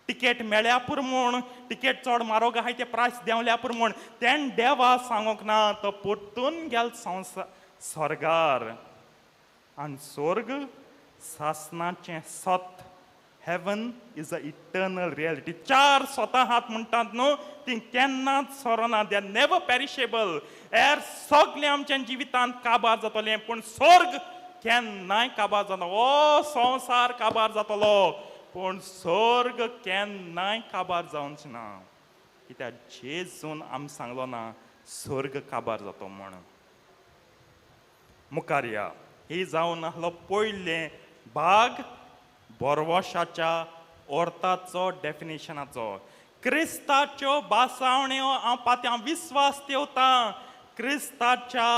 टिकेट मेळ्या पुरो म्हूण, टिकेट चड म्हारोग आहाय ते प्रायस देंवल्या पुरो म्हूण. तेणें देवा सांगूंक ना, तो परतून गेल संवसार स्वर्गार. आनी स्वर्ग सासणाचें सत. Heaven is a eternal reality. 4 स्वता हात म्हणटात न्हू, ती केन्नाच सोरना. They are never perishable. एर सगळें आमच्या जिवितांत काबार जातलें, पूण स्वर्ग केन्नाय काबार जाता. हो संवसार काबार जातलो, पूण स्वर्ग केन्नाय काबार जावंच ना. कित्याक जेजून आमकां सांगलो ना स्वर्ग काबार जातो म्हूण. मुखार या. ही जावन आहलो पयलें भाग बोरवशाच्या अर्थाचो, डेफिनेशनाचो. क्रिस्ताच्यो बासावण्यो हांव पात्यां विस्वास ठेवतां क्रिस्ताच्या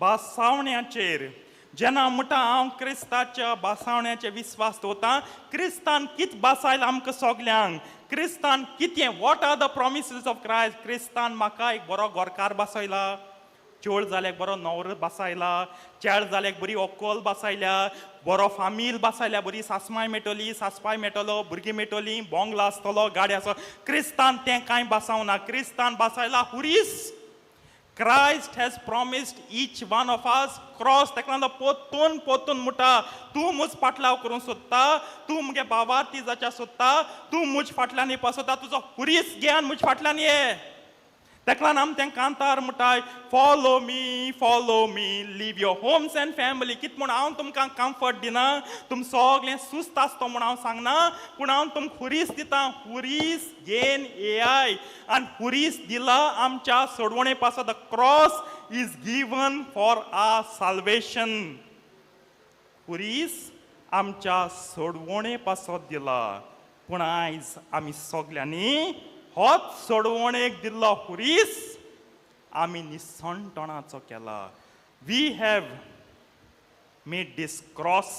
बासावण्याचेर. जेन्ना म्हणटा हांव क्रिस्ताच्या बासावण्याचेर विस्वास दवरतां, क्रिस्तान कित बासायलां आमकां सगल्यांक, क्रिस्तान कितें, what are the promises of Christ. क्रिस्तान म्हाका एक बरो घरकार बासयला, चोड जाल्यार बरो न्हवरो बासायला, चेड जाल्यार बरी व्हंकल बासायल्या, बरो फामील बासायल्या, बरी सासमाय मेळटली, सासपाय मेळटलो, भुरगीं मेळटली, बोंगलो आसतलो, गाडी आसतलो. क्रिस्तान तें कांय बासावना. क्रिस्तान बासायला हुरीस. Christ has promised each one of us cross. तेका लागून पोतून पोतून म्हणटा तूं म्हज पाटलाव करूंक सोदता, तूं मुगे बावार्थी जाच्या सोदता, तूं म्हज फाटल्यान येवपा सोदता, तुजो हुरीस घे आनी म्हज फाटल्यान ये. तेका लागून आमी तें कांतार म्हणटाय, follow me, leave your homes and family. कित म्हूण हांव तुमकां कम्फर्ट दिना, तुम सगळें सुस्त आसतो म्हूण हांव सांगना, पूण हांव तुमकां हुरीस दितां. हुरीस घेन येयाय. आनी हुरीस दिला आमच्या सोडवणे पासत. The cross is given for our salvation. हुरीस आमच्या सोडवणे पासत दिला. पूण आयज आमी सगल्यांनी होच सोडवणेक दिल्लो हुरीस आमी निसणटणाचो केला. We have made this cross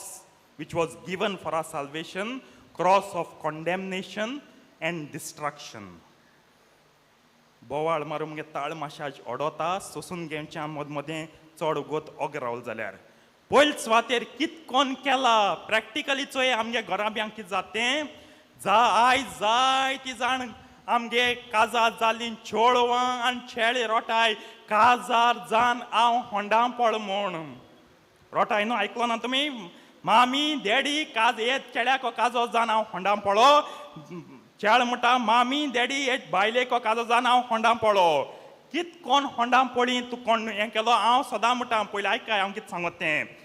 which was given for our salvation, cross of condemnation and destruction. बोवाळ मारून मुगे ताळ माशाज ओडोता, सोसून घेवचें मद मदें चड उगोत ओग रावल जाल्यार पयले सुवातेर कित कोण केला प्रॅक्टिकली चोय आमगे घराब्यांक कितें जाता तें जा आयज जाय ती जाण आमगे काजार जालीं चेडवां आनी चेडे रोटाय काजार जान हांव होंडा पळ म्हूण रोटाय न्हू आयकलो ना तुमी मामी डॅडी काज येत चेड्याको काजो जान हांव होंडा पळो चेड म्हणटा मामी डॅडी येत बायलेको काजो जान हांव होंडा पळो कित कोण होंडा पळी तूं कोण हें केलो हांव सदां म्हणटा पयलीं आयकाय हांव कितें सांगत तें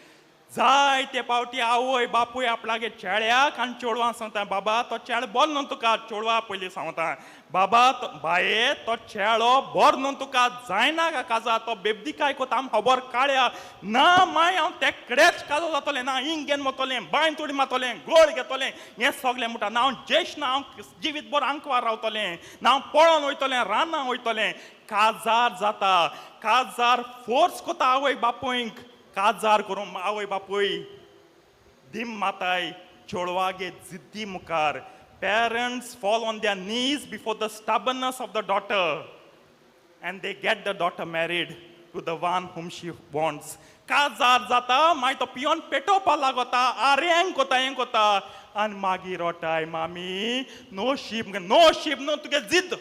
जाय ते पावटी आवय बापूय आपणागे चेड्याक आनी चेडवांक सांगता बाबा तो चेडो बरो न्हू तुका चेडवा पयलीं सांगता बाबा बाये तो चेडो बरो न्हू तुका जायना काजा तो बेबदिकाय कोता आम खबर काळ्या ना माय हांव तेकडेच काजो जातलें ना हिंग घेवन वतलें बांय तुडी मारतलें गोळ घेतलें हें सगळें म्हणटा ना हांव ज्येश्ठ ना हांव जिवीत बरो आंकवार रावतलें ना हांव पळोवन वयतलें रानां वयतलें काजार जाता काजार फोर्स कोता आवय बापूयक काजार करून आवय बापूय दिम माताय चेडवागे जिद्दी मुखार parents fall on their knees before the stubbornness of the daughter and they get the daughter married to the one whom she wants. काजार जाता मागीर तो पियोन पेटोवपा लागता आरे कोता हें कोता आनी मागीर रोटाय मामी नो शीब नो शीब न्हू तुगे जिद्द.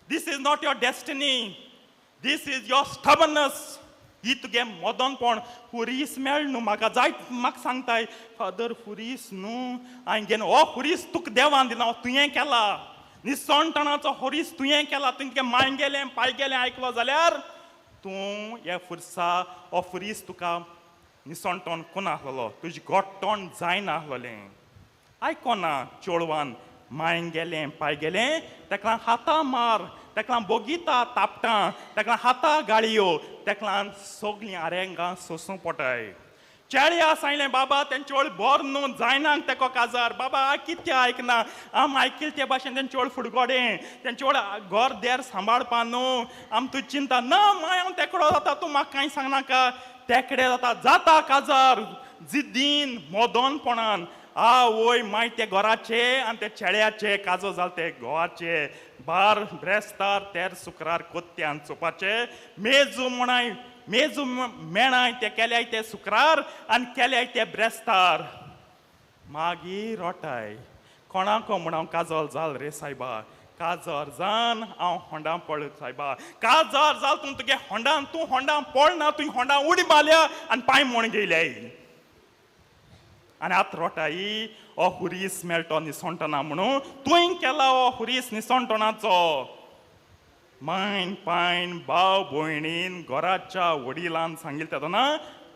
This is not your destiny, this is your stubbornness. ही तुगे मदनपण हुरीस मेळ न्हू म्हाका जाय म्हाका सांगताय फादर हुरीस न्हू हांवें घेवन हो हुरीस तुका देवान दिला तुवें केला निसणटणाचो हुरीस तुवें केला तुवें तुगे माय गेलें पाय गेलें आयकलो जाल्यार तूं हे फुरसा हो फुरीस तुका निसणटण कोण आसलेलो तुजें गोट्टण जायना आसलेलें आयकोना चेडवान माय गेलें पाय गेलें तेका हाता मार तेका बोगिता तापटां तेका हाता गाळयो तेका सगळीं आरेंगां सोसूं पोटाय. चेड्या सांगलें बाबा तेंचे वळ बोर न्हू जायना तेको काजार बाबा कितें आयकना आम आयकिल ते भाशेन तेंचे वळ फुडगोडें तेंचे वळ घर देर सांबाळपा न्हू आम तूं चिंता ना माय हांव तेकडो जाता तूं म्हाका कांय सांगनाका तेकडे जाता जाता काजार जिद्दीन मोदनपणान आवय माय ते घराचे आनी ते चेड्याचे काजो जाल ते घोवाचे बार ब्रेस्तार तेर सुक्रार कोत्त्यान चोवपाचे मेजू म्हणाय मेजू मेणाय ते केल्याय ते सुक्रार आनी केल्याय ते ब्रेस्तार. मागीर रोटाय कोणाको म्हण हांव काजल जाल रे सायबा काजर जान हांव होंडा पळ सायबा काजार जाल तूं तुगे होंडान तूं होंडा पळना तुवें होंडा उडी मारल्या आनी पांय म्हण गेल्याय आनी आतां रोटाई हो हुरीस मेळटो निसणटना म्हणून तुवें केला हो हुरीस निसणटणाचो. मायन पायन भाव भयणीन घराच्या वडिलान सांगिल्लें तेन्ना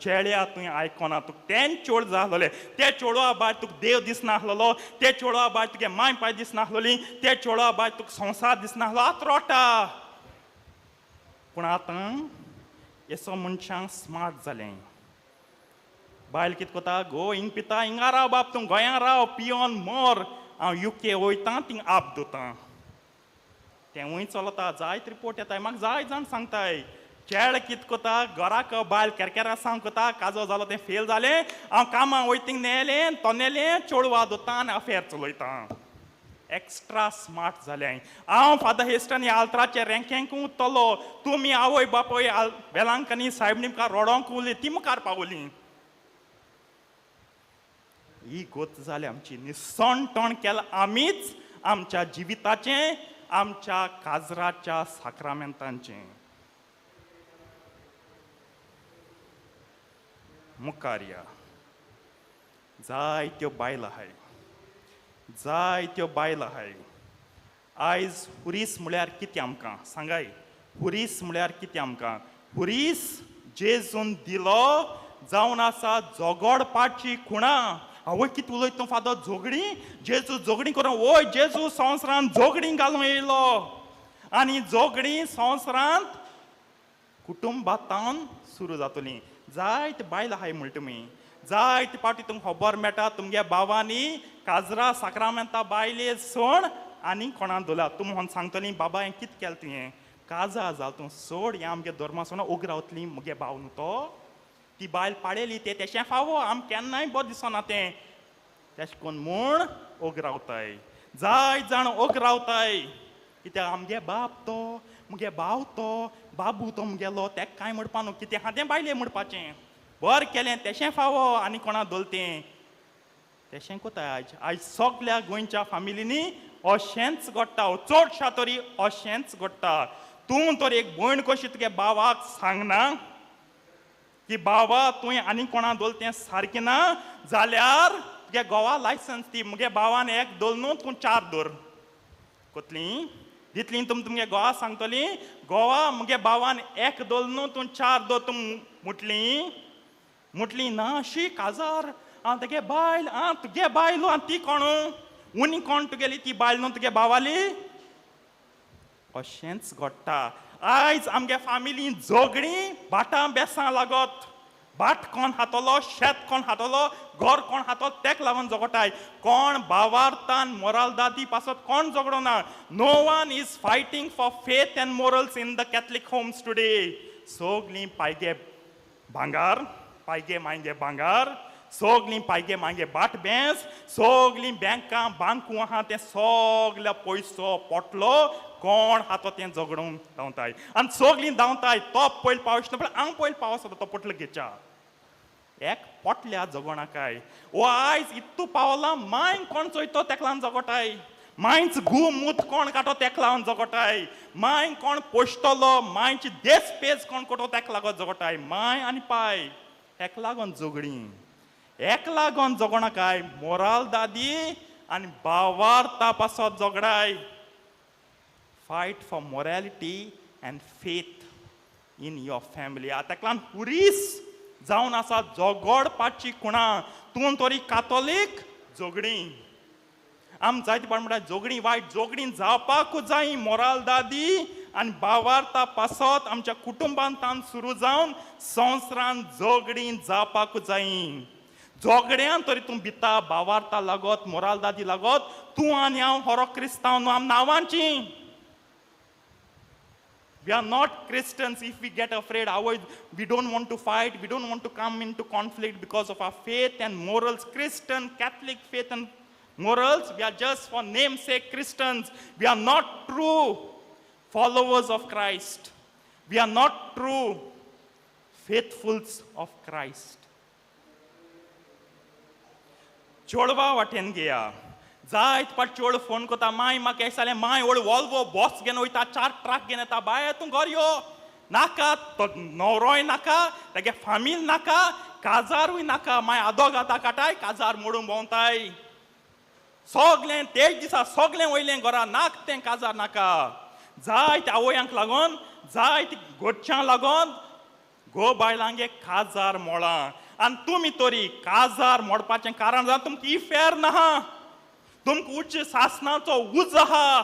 चेड्या तुवें आयकोना तुका तें चेड जाय आसलेलें ते चेडवा भायर तुका देव दिसनासलेलो ते चेडवा भायर तुगे माय पाय दिसनासलेली ते चेडवा भायर तुका संवसार दिसनासलो आतां रोटा. पूण आतां येसो मनशांक स्मार्ट जालें बायल कितें कोता गो हिंग पिता हिंगा राव बाब तूं गोंया राव पियोन मोर हांव युके वयता थिंग आप दोता तेंवूय चलता जायत रिपोर्ट येताय म्हाका जाय जाण सांगताय चेड कितें कोता घराक बायल केरकेरा सांग कोता काजो जालो तें फेल जालें हांव कामां वयता थिंग नेलें तोनेलें चेडवा दोता आनी अफेर चलयता. एक्स्ट्रा स्मार्ट जालें हांव फादर हेस्टन ह्या आल्तराचे रँकेंक उत्तलो तुमी आवय बापूय वेलांकनी सायबणी मुखार रोडोंक उरली ती मुखार पावली. ही गोत जाली आमची निसणटण केलां आमीच आमच्या जिविताचें आमच्या काजराच्या साक्रामेंतांचें. मुखार या जायत्यो बायलां आहाय जायत्यो बायलां आहाय. आयज हुरीस म्हळ्यार कितें आमकां सांगाय हुरीस म्हळ्यार कितें आमकां हुरीस जेजून दिलो जावन आसा झगडपाची खुणा. आवय कितें उलयता तूं फादर झगडीं जेजू झगडीं करून वय जेजू संवसारांत झगडीं घालून येयलो आनी झगडीं संवसारांत कुटुंबांतावन सुरू जातलीं. जायते बायलां आहाय म्हणटा तुमी जायते फावटी तुमकां खबर मेळटा तुमगे भावांनी काजरा साक्रामेंता बायले सण आनी कोणाक दवरला तूं म्हणून सांगतली बाबा हें कितें केलें तुवें काजार जाल तूं सोड हें आमगे धर्मा सोड ओगी रावतली मुगे भाव न्हू तो ती बायल पाळेली तें तेशें फावो आम केन्नाय बरें दिसना तें तेशें करून म्हूण ओगी रावताय जाय जाण ओगी रावताय. कित्याक आमगे बाप तो, मुगे भाव तो, बाबू तो मुगेलो, तेका कांय म्हणपा न्हू, कितें आहा तें बायले म्हणपाचें. बरें केलें तेशें फावो आनी कोणा दवरतें तेशें कोताय. आयज आयज सगल्या गोंयच्या फामिलींनी अशेंच घडटा, चडशा तरी अशेंच घडटा. तूं तर एक भयण कशी तुगे भावाक सांगना की बाबा तुवें आनी कोणा दवरलें तें सारकें ना, जाल्यार तुगे गोवा लायसन्स दी, मुगे भावान एक दवर न्हू तूं चार दवर. कोतली दितली तुम तुमगे गोवा सांगतली, गोवा मुगे भावान एक दवर न्हू तूं चार दवर, तूं मुटली मुटली ना अशी काजार. आं तुगे बायल, आं तुगे बायल, आं ती कोण उनी कोण तुगेली ती बायल न्हू तुगे भावाली. अशेंच घडटा आयज आमगे फामिली झगडीं भाटां बेसां लागत, भाट कोण हातलो, शेत कोण हातलो, घर कोण हातलो, तेक लागून झगडटाय. कोण भावार्थान मोरालदादी पासत कोण झगडो ना. No one is fighting for faith and morals in the Catholic homes today. सगलीं पायगे भांगार, पायगे मायगे भांगार, सगलीं पायगे मायगे भाट बेंस, सगलीं बँकां बांकू आहा तें सगल्या पयसो पोटलो कोण हातो तें झगडूंक धांवताय. आनी सगलीं धांवताय, तो पयलो पावस ना पण हांव पयलो पावस तो पोटलो घेच्या एक पोटल्या झगोणाकाय. ओ आयज इतू पावला मांय कोण चोयतो तेका लागून झगोटाय, मांयच गू मूत कोण काडटो तेका लागून झगोटाय, मांय कोण पोशतलो, मांयची देस पेज कोण कोटो तेका लागून झगोटाय. मांय आनी पाय हेका लागून झगडीं, एक लागून झगोणाकाय. मोराल दादी आनी भावार्था पासत झगडाय. Fight for morality and faith in your family. आतां ताका लागून पुरीस जावन आसा झगडपाची खुणा. तूं तरी कातोलीक झगडीं, आम जायते पाट म्हणटा झगडीं वायट, झगडीं जावपाकूच जाय. मोराल दादी आनी भावार्था पासत आमच्या कुटुंबांतान सुरू जावन संवसारान झगडीं जावपाकूच जाय. झगड्यान तरी तूं भिता भावार्था लागत, मोराल दादी लागत, तूं आनी हांव होरो क्रिस्तांव न्हू, आम नांवांची. We are not Christians if we get afraid. We don't want to fight, we don't want to come into conflict because of our faith and morals. Christian, Catholic faith and morals, we are just for namesake Christians. We are not true followers of Christ. We are not true faithfuls of Christ. चोडवा वाटेन घेया, जायत पाट चोड phone कोता, माय म्हाका एक जालें, माय व्हड वॉल्वो बॉस घेवन वयता, चार ट्रक घेवन येता, बाय तूं घर यो नाका, तो न्हवरोय नाका, तेगे फामील नाका, काजारूय नाका, माय आदोग आतां काटाय, काजार मोडून भोंवताय. सगलें तेच दिसा सगलें वयलें घरा, नाक तें काजार नाका. जायते आवयांक लागून, जायते घरच्यांक लागून गो बायलांगे काजार मोडां. आनी तुमी तरी काजार मोडपाचें कारण जावन तुमकां इफेर ना, तुमकां उच्च सासणाचो उजो आहा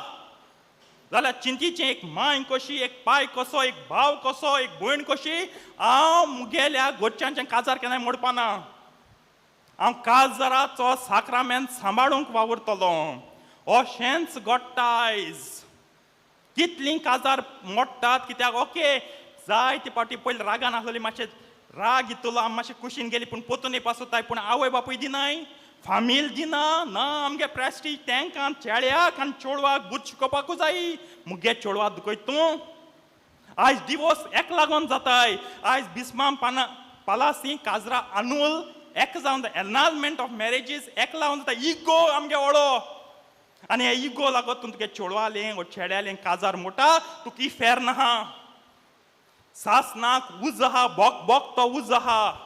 जाल्यार चिंतीचें एक मांय कशी, एक पाय कसो, एक भाव कसो, एक भयण कशी, हांव मुगेल्या घरच्यांचें काजार केन्नाय मोडपाना. हांव काजाराचो साक्रामेंत सांबाळूंक वावुरतलो. अशेंच घडटा आयज. कितलीं काजार मोडटात कित्याक ओके जायते फावटी पयलीं रागान आसलेली, मातशें राग इतलो आमी मातशें कुशीन गेली, पूण पोतून पासोताय, पूण आवय बापूय दिनाय, फामील दिना ना. आमगे प्रेस्टीज तेंकां चेड्याक आनी चेडवाक बुद्द शिकोवपाकूच जाय. मुगे चेडवा दुखयत तूं. आयज डिवोर्स एक लागून जाताय. आयज बिस्माम पाना पालासी काजरा आनूल एक जावन, एनालमेंट ऑफ मॅरेजीस एक लागून जाता. इगो आमगे व्हडलो, आनी हे इगो लागत तूं तुगे चेडवालें वो चेड्यालें काजार मोटा, तुका इफेर ना. सासनाक उजो आहा, बोक बोक तो उजो आहा.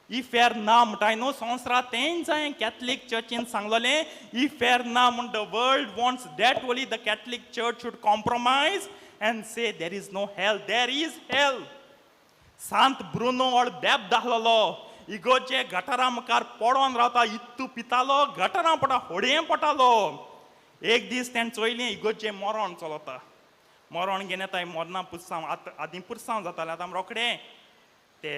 इफेर ना म्हणटाय न्हू संवसारांत तेंच जाय. कॅथलीक चर्चीन सांगलेलें इफेर ना म्हण. The world wants that only the Catholic church should compromise and say there is no hell. There is hell. Sant Bruno odd बेब दाखलोलो, इगोचे गटारा मुखार पडोन रावता, इत्तू पितालो, गटारां पडटा, होडयें पडटालो. एक दीस तेणें चोयलें इगोचे मरण चलता, मरण घेवन येताय, मरणां पुरसांव आतां आदीं पुरसांव जातालें, आतां रोखडें ते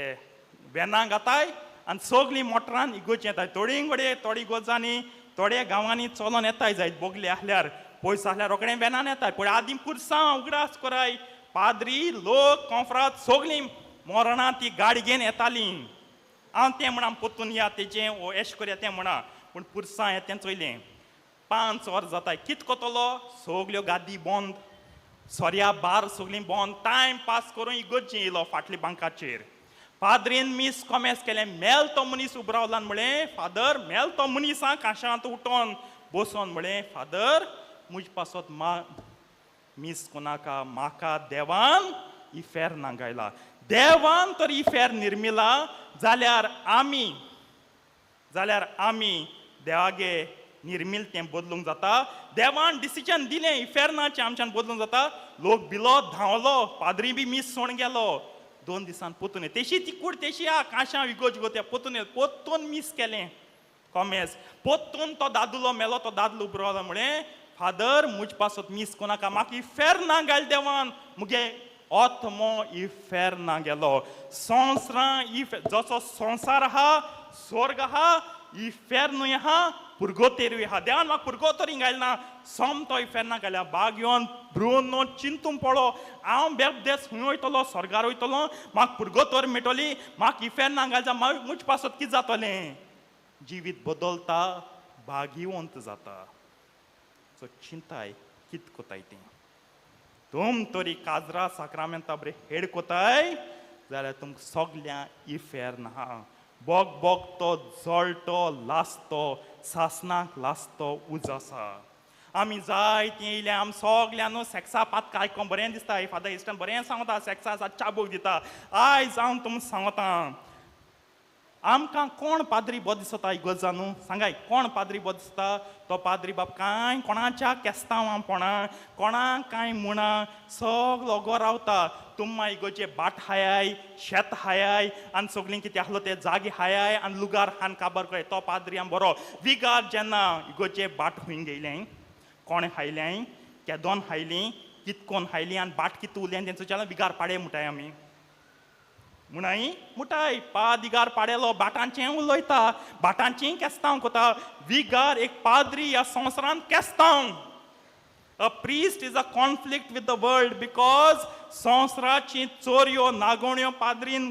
वेनां घाताय आनी सगलीं मोटरान इगोर्जी येताय. थोडी घडये थोडी इगोर्जांनी थोड्या गांवांनी चलोन येताय जायत, बोगले आसल्यार पयस आसल्यार रोखडें वेनान येताय. पूण आदीं पुरसांव उगडास कराय, पाद्री लोक कोंफ्राद सगलीं मरणां ती गाडी घेवन येतालीं. हांव तें म्हणा पोतून या तेजें ओ एश करया तें म्हणा, पूण पुरसां येता तें चोयलें. 5 वर जाताय कित कोतलो सगल्यो गादी बंद सोऱ्या बार सगळीं बंद टायम पास करून इगर्जी येयलो फाटली बांकाचेर पाद्रीन मीस कोमेस केलें मेल तो मनीस उबो रावला म्हणलें फादर मेल तो मनीस आं काशांत उठोन बसोन म्हणलें फादर मुज पासत मा मीस कोनाका म्हाका देवान इफेर्नाक गायला देवान तर इफेर्न निर्मिला जाल्यार आमी देवागे निर्मिल तें बदलूंक जाता देवान डिसिजन दिलें इफेर्नाचें आमच्यान बदलूंक जाता लोक भिलो धांवलो पाद्री बी मीस सोण गेलो 2 दिसान पोतून तेशी ती कूड तेशी आ काशां विगोज गो त्या पोतून पोतून मीस केलें कोमेस पोतून तो दादलो मेलो तो दादलो उबो रावलो म्हणलें फादर मुज पासत मीस कोनाका म्हाका इफेर्ना घाल देवान मुगे आत्मो इफेर्ना गेलो संवसारां if जसो संवसार आहा स्वर्ग आहा इफेर्नूय आहा पुर्गोतेरूय आहा देवान म्हाका पुर्गोतोरी घायल ना सोमतो इफेर्ना घाल्या बागयोन ब्रुनो चिंतून पडो हांव बेबदेस खंय वयतलो स्वर्गार वयतलो म्हाका पुर्गोतोर मेळटली म्हाका इफेर्ना घालता मुज पासत कितें जातलें जिवीत बदलता भाग्यवंत जाता सो चिंताय कित कोताय तें तुम तरी काजरा साक्रामेंता बरें हेड कोताय जाल्यार तुमकां सगल्यां इफेर्न आहा बोग बोग तो जळटो लासतो सासनाक लासतो उजो आसा आमी जाय तीं येयल्या आमी सगल्यां न्हू सेक्सा पातकां आयकोंक बरें दिसता फादर इश्टान बरें सांगता सेक्सा आसा चाबूक दिता आयज हांव तुमकां सांगता आमकां कोण पाद्री बरो दिसता इगर्जा न्हू सांगाय कोण पाद्री बरो दिसता तो पाद्री बाब कांय कोणाच्या केस्तांवां पोणा कोणाक कांय म्हणा सगलो गो रावता तुमकां इगर्जे बाट हायाय शेत हायाय आनी सगळीं कितें आसलो ते जागे हायाय आनी लुगार हान काबार कळय तो पाद्री आम बरो विगार जेन्ना इगर्जे बाट हुंय गेलें कोणें हायलें केदोन हायली कितकोन हायली आनी बाट कितें उरलें तेंचो जाल्यार विगार पाडे म्हणटाय आमी मुणाई मुटाय पादिगार पाडेलो बाटांचें उलयता बाटांचें केस्तांव कोता विगार एक पाद्री ह्या संवसारांत केस्तांव. A priest is a conflict with the world because संवसाराची चोरयो नागोण्यो पाद्रीन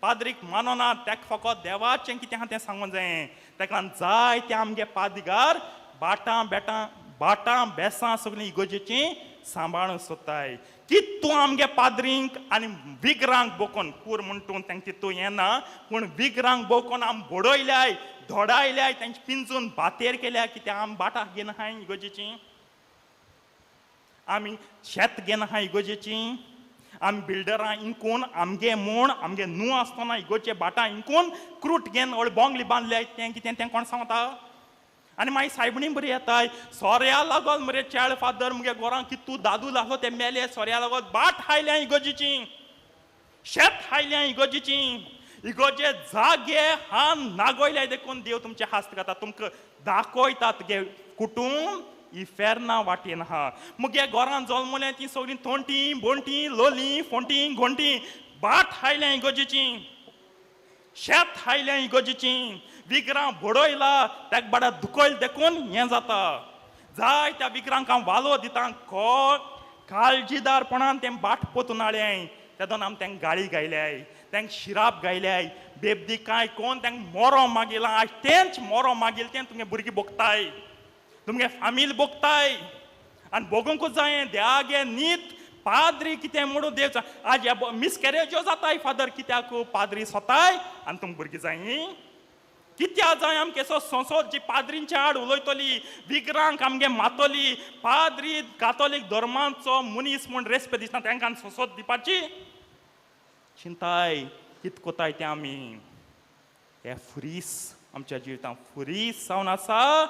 पाद्रीक मानोना तेका फकत देवाचें कितें आहा तें सांगूंक जायें तेका जाय तें आमगे पादिगार बाटां बेटां बाटां बेसां सगळीं इगोजेचीं सांबाळूंक सोदताय की तूं आमगे पाद्रींक आनी विग्रांक बोकोन कूर म्हण तूं तांकां तितू येना पूण विग्रांक बोकोन आम बडयल्याय धोडायल्याय तांचे पिंजून बातेर केल्या कित्याक आम बाटां घेवन आहाय इगोजेचीं आमी शेत घेवन आहाय इगोजेचीं आमी बिल्डरां इंकून आमगे म्हूण आमगे न्हू आसतना इगोजे बाटां इंकून क्रूट घेवन व्हडली बोंगली बांदल्याय तें कितें तें कोण सांगता आनी मागीर सायबणी बरी येताय सोऱ्या लागोन मरे चेड फादर मुगे गोरांक कितू दादू लागलो ते मेले सोऱ्या लागोन बाट हायल्या इगोजीची शेत हायल्या इगोजीची इगोजे जागे हान नागोयल्या देखून देव तुमचे हास्त घाता तुमकां दाखयता तुगे कुटूंब इफेर्ना वाटेन आहा मुगे गोरान जल्मलें ती सगळीं तोंटी बोंटी लोली फोंटी घोंटी बाट हायल्या इगोजीची शेत हायल्या इगोजीची विग्रां बडयला तेका बाडा दुखयल देखून हें जाता जाय त्या विग्रांक हांव वालो दिता काळजीदारपणान तें बाट पोतून हाडलें तेदोन आमी तांकां गाळी गायल्याय तांकां शिराप गायल्याय बेबदी कांय कोण तांकां मोरो मागिलां आयज तेंच मोरो मागील तें तुमगे भुरगीं भोगताय तुमगे फामील भोगताय आनी भोगूंकूच जायें देवागे नीत पाद्री कितें म्हणून देव आज मिसकॅरेज्यो जाताय फादर कित्याक पाद्री सोताय आनी तुमकां भुरगीं जायी कित्याक जाय आमगे केसो संसद जी पाद्रींच्या आड उलयतली विग्रांक आमगे मातली पाद्री कातोलीक धर्माचो मनीस म्हूण रेस्पेद दिसना तांकां संसद दिवपाची चिंताय कित कोताय तें आमी हे फुरीस आमच्या जिवितांत फुरीस जावन आसा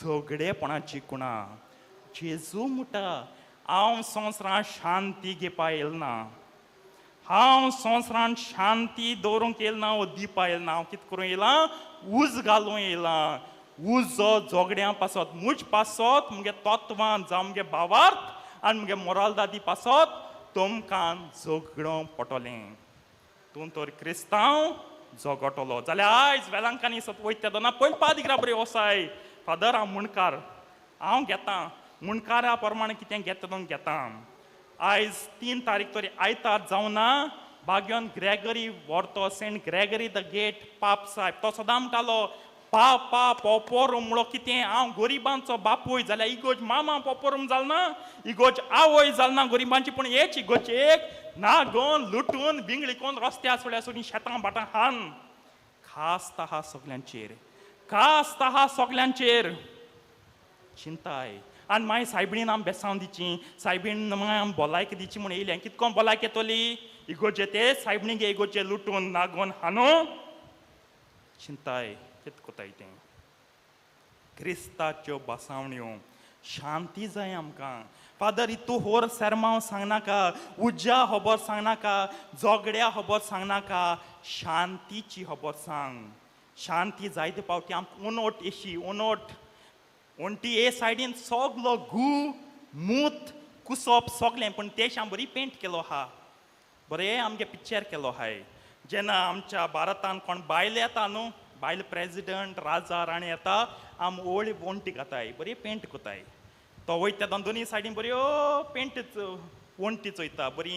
झगडेपणाची कुणा जेजू म्हणटा हांव संवसारांत शांती घेवपा येयल ना हांव संवसारांत शांती दवरूंक येयल ना वो दिवपा येयल ना हांव कितें करूंक येयलां उज घालूंक येयलां उजो झगड्यां पासत मुज पासत मुगे तत्वान जावं मुगे भावार्थ आनी मुगे मोरालदादी पासत तुमकां झगडोंक पडटलें तूं तर क्रिस्तांव झगडटलो जाल्यार आयज वेलांकांनी सत वयता तेन्ना पयलीं पादिग्रा बरी वसाय फादर हांव मुणकार हांव घेतां मुणकारा प्रमाणे कितें घेता तो घेता आयज 3 तारीख तरी आयतार जावना बाग्योन ग्रेगरी व्हरतो सेंट ग्रेगरी the great पाप साहेब तो सदां म्हणटालो पापा पोपोरूम म्हणलो कितें, हांव गोरिबांचो बापूय जाल्यार इगोज मामा पोपोरूम जाल ना, इगोज आवय जाल ना गोरिबांची, पूण हेच इगोज एक नागोन लुटून बिंगळी कोन रस्त्या सोड्या सोडून शेतां भाटां हान खास आहा सगल्यांचेर, खास आहा सगल्यांचेर चिंताय. आनी मागीर सायबिणीन आम बेसांव दिची, सायबीण मागीर आम भलायकी दिची म्हूण येयलें, कितको भलायकी येतली इगोजे ते सायबिणीगे इगोजे लुटून नागोन हानू चिंताय कित कोताय तें. क्रिस्ताच्यो बसावण्यो शांती जाय आमकां. फादर तूं होर सेरमांव सांगनाका, उज्या खबर सांगनाका, झगड्या खबर सांगनाका, शांतीची खबर सांग. शांती जायते पावटी आमकां उनोट येशी उनोट वण्टी हे सायडीन सगलो गू मूत कुसप सगलें, पूण तेश आम बरी पेंट केलो आहा, बरें आमगे पिक्चर केलो आहाय. जेन्ना आमच्या भारतान कोण बायल येता न्हू, बायल प्रेजिडंट राजा राणी येता, आम ओळी वण्टी घाताय, बरी पेंट कोताय. तो वयता तेन्ना दोनी सायडीन बऱ्यो पेंट वण्टी चोयता, बरी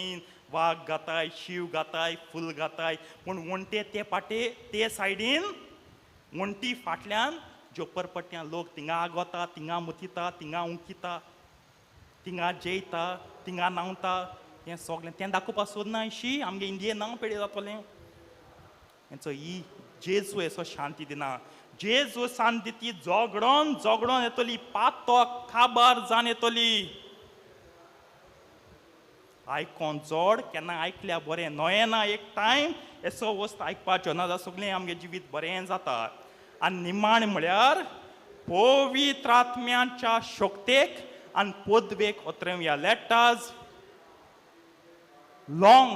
वाग घाताय, शीव घाताय, फूल घाताय, पूण वण्टे ते पाटे ते सायडीन वण्टी फाटल्यान जोपरपट्ट्यां लोक थिंगा आगोता, थिंगा मुतिता, थिंगा उंकिता, थिंगा जेयता, थिंगा न्हांवता, हें सगलें तें दाखोवपा सोदना शी आमगे इंडिये नांव पेडे जातलें. हेंचो ही जेजू येसो शांती दिना, जेजू शांती ती झगडोन झगडोन येतली, पातो काबार जावन येतली. आयकोन जोड केन्ना आयकल्या बरें नोयेना एक टायम येसो वस्त आयकपाच्यो ना जाल्यार सगळें आमगें जिवीत बरें जाता. आनी निमाण म्हळ्यार पवित्र आत्म्याच्या शक्तेक आनी पदवेक ओतरेवया. Let us long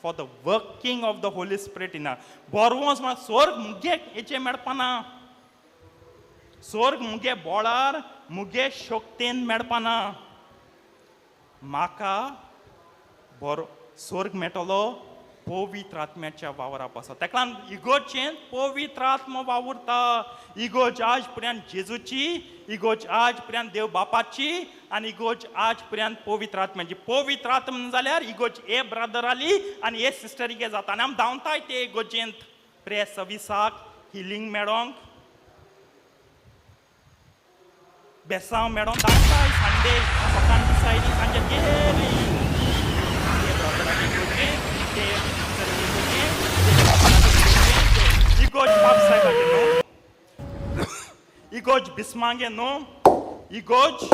for the working of the Holy Spirit in. बरवोस म्हळ्यार स्वर्ग मुगे हेचें मेळपाना, स्वर्ग मुगे बोळार मुगे शक्तेन मेळपाना. म्हाका बरो स्वर्ग मेळटलो पवित्र आत्म्याच्या वावरा पासून. ताका लागून इगोर्जेन पवित्र आत्मो वावुरता. इगोर्ज आज पर्यंत जेजूची, इगोर्ज आज पर्यंत देव बापाची, आनी इगोर्ज आज पर्यंत पवित्र आत्म्याची. पवित्र आत्मा जाल्यार इगोर्ज ए ब्रदराली आनी ए सिस्टरीगे जाता. आनी आमी धांवताय ते इगोर्जेंत प्रेयर सर्विसाक, हिलींग मेळोंक, बेसांव मेळोंक धांवताय. संडे सकाळ दिसायली सांजे गेली इगोर्ज बाप साहेबागे न्हू, इगोर्ज बिस्मागे न्हू, इगोर्ज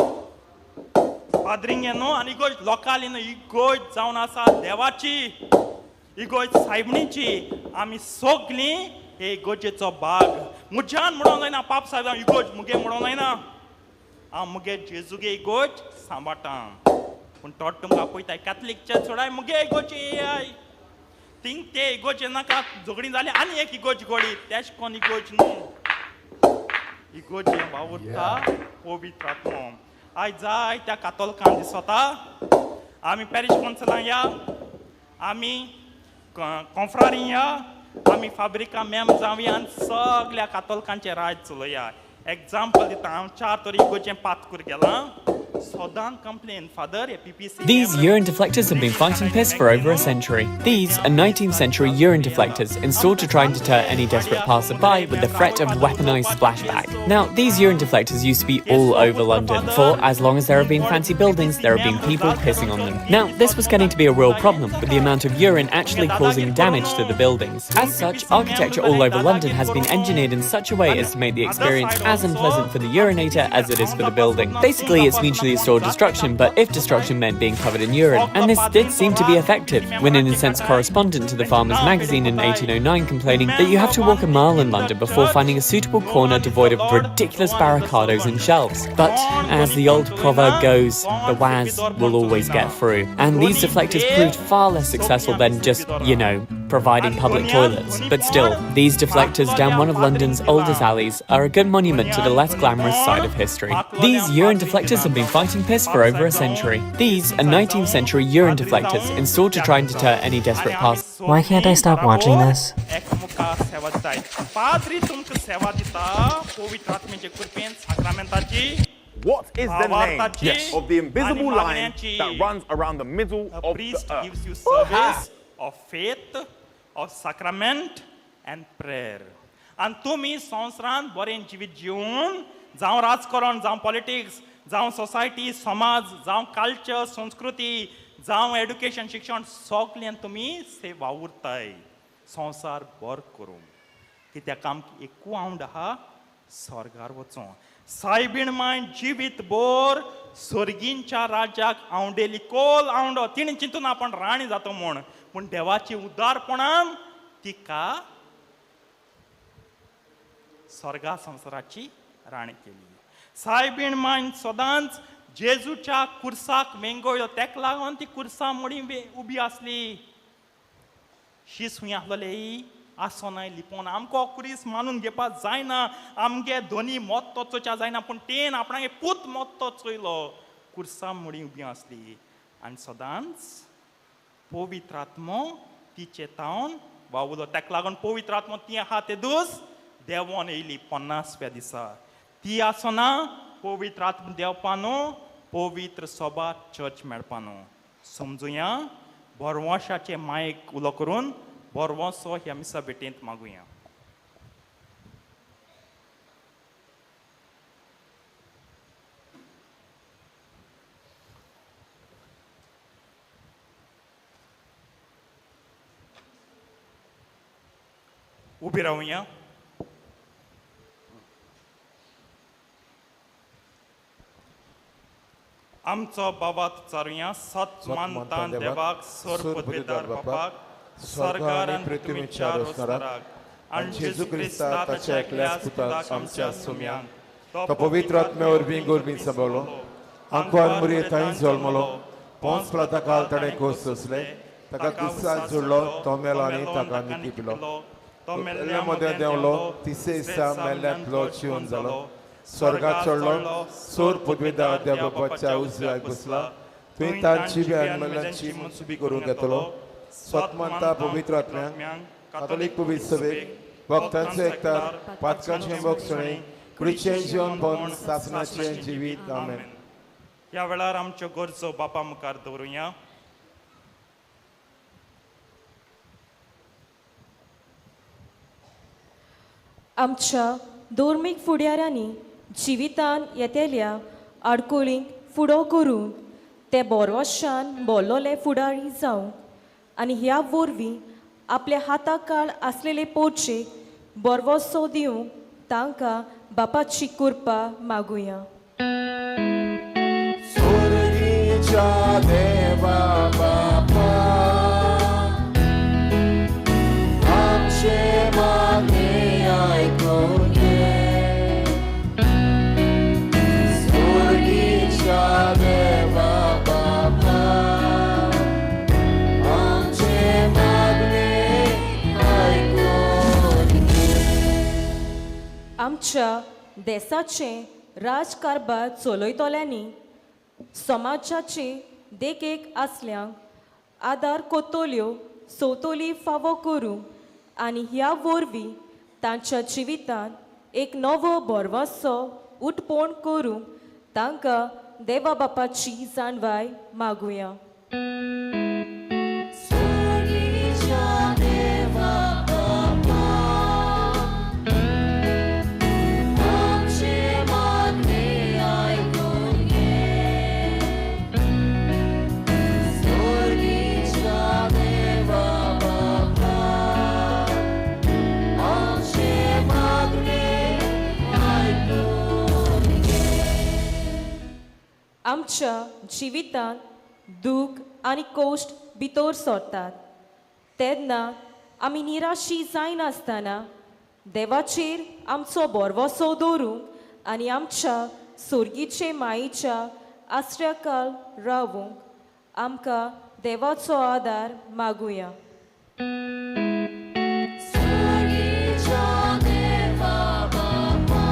पाद्रिंगे न्हू, आनी इगोर्ज लोकाली न्हू. इगोर्ज जावन आसा देवाची, इगोर्ज सायबणीची. आमी सगलीं हे इगोर्जेचो भाग. मुज्यान म्हणोंक जायना पाप साहेब इगोर्ज मुगे म्हणोंक जायना, हांव मुगे जेजूगे इगोर्ज सांबाळटा. पूण थोडे तुमकां पळयता कॅथलीक चर्च सोडाय मुगे इगोर्ज येयाय थिंग ते इगोर्ज नाका झगडीं जाली आनी एक इगोर्ज गोळी तेश कोन इगोर्ज न्हू. इगोर्ज वावुरता पवित्र आत्मो. आयज जाय त्या कातोलकान दिसता आमी पॅरिश कौन्सिलां या, आमी कॉन्फ्रारी या, आमी फाब्रिका मॅम जावया आनी सगल्या कातोलकांचें राज चलया. एग्जाम्पल दिता हांव, चार तरी इगोर्जें पातकूर गेलां. These urine deflectors have been fighting piss for over a century. These are 19th century urine deflectors installed to try and deter any desperate passerby with the threat of weaponised splashback. Now, these urine deflectors used to be all over London, for as long as there have been fancy buildings, there have been people pissing on them. Now, this was getting to be a real problem, with the amount of urine actually causing damage to the buildings. As such, architecture all over London has been engineered in such a way as to make the experience as unpleasant for the urinator as it is for the building. Basically, it's mutually assured destruction, but if destruction meant being covered in urine. And this did seem to be effective, when an incensed correspondent to the Farmers magazine in 1809 complaining that you have to walk a mile in London before finding a suitable corner devoid of ridiculous barricados and shelves. But as the old proverb goes, the waz will always get through. And these deflectors proved far less successful than just, you know, providing public toilets. But still, these deflectors down one of London's oldest alleys are a good monument to the less glamorous side of history. These urine deflectors have been fighting piss for over a century. These are 19th century urine deflectors installed to try and deter any desperate pass. Why can't I stop watching this? What is the name of the invisible line that runs around the middle A of the priest earth? gives you service of faith, of sacrament and prayer. आनी तुमी संवसारांत बरें जिवीत जिवन, जावं राजकारण, जावं politics, जावं society समाज, जावं कल्चर संस्कृती, जावं एडुकेशन शिक्षण, सगल्यान तुमी से वावुरताय संवसार बरो करूंक. कित्याक आमकां एकू आवड आहा स्वर्गार वचों. सायबीण माय जिवीत भर सर्गींच्या राज्याक आवडेली कोल आवडो. तिणें चिंतून आपण राणी जातो म्हूण, पूण देवाची उदारपणान तिका स्वर्गा संवसाराची राणी केली. सायबीण मायन सदांच जेजूच्या कुर्साक वेंगोळ्यो, तेका लागून ती कुर्सा मोडी उबी आसली. शीस हुंय आसलोले आसोनाय लिपोन. आमकां कुरीस मानून घेवपाक जायना, आमगे दोनी मोत्तो चोवच्या जायना, पूण तेन आपणागे पूत मोत्तो चोयलो. कुर्सा मोडी उबी आसली आनी सदांच पवित्र आत्मो तिचे तावन वावुलो. तेका लागून पवित्र आत्मो ती आहा ते दूस देंवोन येयली 50व्या दिसा. ती आसना पवित्र आत्म देंवपा न्हू, पवित्र सोबा चर्च मेळपा न्हू. समजुया बरवंशाचे मायेक उलो करून बरवंसो ह्या मिसा भेटेंत मागुया. उबी रावया. आमचो बाबात चारुया. सत मानता देवाक, सर पदवेदार बापाक, स्वर्गार आनी पृथ्वीच्या रोसणाराक, आनी जेजू क्रिस्ता ताच्या एकल्याच पुताक आमच्या सुम्यान, तो पवित्र आत्म्या वरवीं गोरवीं सांबाळ्ळो, आंकवार मुरये थंय जल्मलो, पोंस प्लाता काल ताणें खोस सोंसले, ताका क्रिस्तान जोडलो, तो मेलो आनी ताका निकिपलो, तो मेल्ल्या मदें देंवलो, तिसरे दिसा मेल्ल्यांतलो जिवन जालो, स्वर्गाक चडलो, सोर पदवेदार देव बापाच्या उजव्याक बसला, थंय तांची आनी मेल्ल्यांची मनसुबी करूंक येतलो. स्वतमंता पवित्र आत्म्यांक, कातोलीक पवित्र सभेक, भक्तांचो एकतार, पातकांचें भोगसणें, कुडीचें जिवनपण, सासणाचें जिवीत. आमेन. ह्या वेळार आमच्यो गरजो बापा मुखार दवरुया. आमच्या धर्मीक फुडाऱ्यांनी जिवितान येतल्या आडकोळींक फुडो करून ते बोरवशान बोल्लोले फुडारी जावंक आनी ह्या वरवीं आपल्या हाता काळ आसलेले पोरचेक बोरवसो दिवंक तांकां बापाची कृपा मागुया. सोर्गीच्या देवा बापा, आमचें मागणें आयकून घे. सोर्गीच्या देवा बापा, आमचें मागणें आयकून घे. आमच्या देसाचें राजकारभार चलयतल्यांनी समाजाचे देखीक आसल्यांक आदार कोतोल्यो सोतोली फावो करूंक आनी ह्या वरवीं तांच्या जिवितांत एक नवो भरवंसो उठपोण करूंक तांकां देवा बापाची जाणवाय मागुया. सोर्गीच्या देवा बापा, आमचें मागणें आयकून घे. सोर्गीच्या देवा बापा, आमचें मागणें आयकून घे. आमच्या जिवितांत दूख आनी कोश्ट भितर सरतात तेन्ना आमी निराशी जायनासतना देवाचेर आमचो भरवंसो दवरूंक आनी आमच्या सोर्गीचे मायेच्या आसऱ्याकाल रावूंक आमकां देवाचो आदार मागुया. सोर्गीच्या देवा बापा,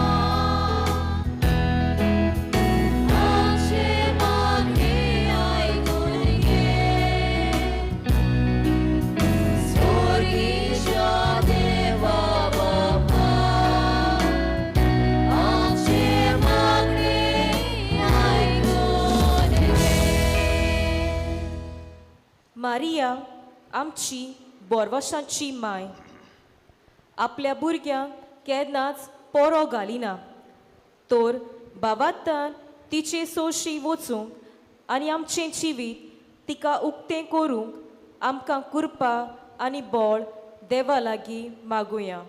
आमचें मागणें आयकून घे. सोर्गीच्या देवा बापा, आमचें मागणें आयकून घे. मारिया आमची बोरवशांची माय, आपल्या भुरग्यांक केन्नाच पोरो घालिना तर बाबातान तिचे सोशी वचूंक आनी आमचें जिवीत तिका उक्तें करूंक आमकां कृपा आनी बळ देवा लागीं मागुया.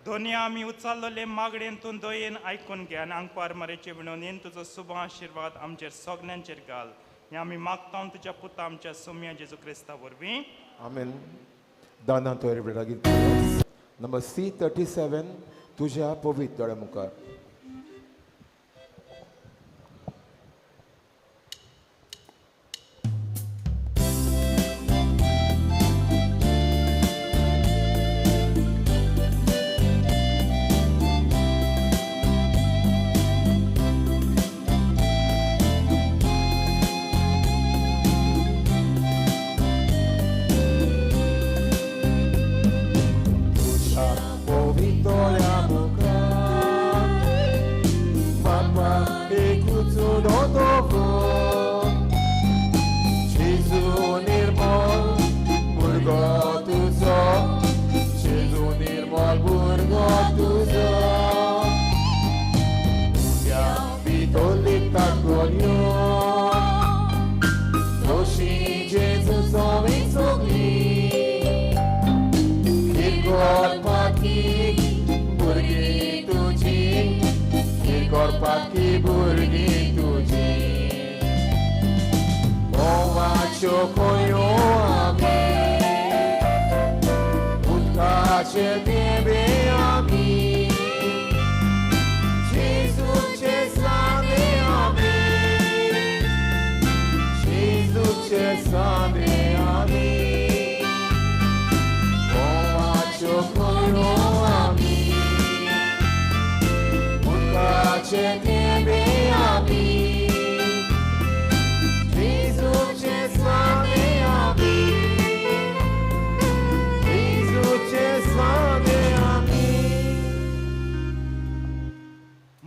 दोनी आमी उचारलेले मागणेन तूं दयेन आयकून घे आनी आंकवार मरेचे विणोनेन तुजो शुभ आशिर्वाद आमचेर सगल्यांचेर घाल. हें आमी मागता तुज्या पुता आमच्या सोम्या जेजू क्रिस्ता वरवीं. आमेन. दाना तोर वेळागीत नंबर C37 तुझ्या पवित्र दोळ्या मुखार.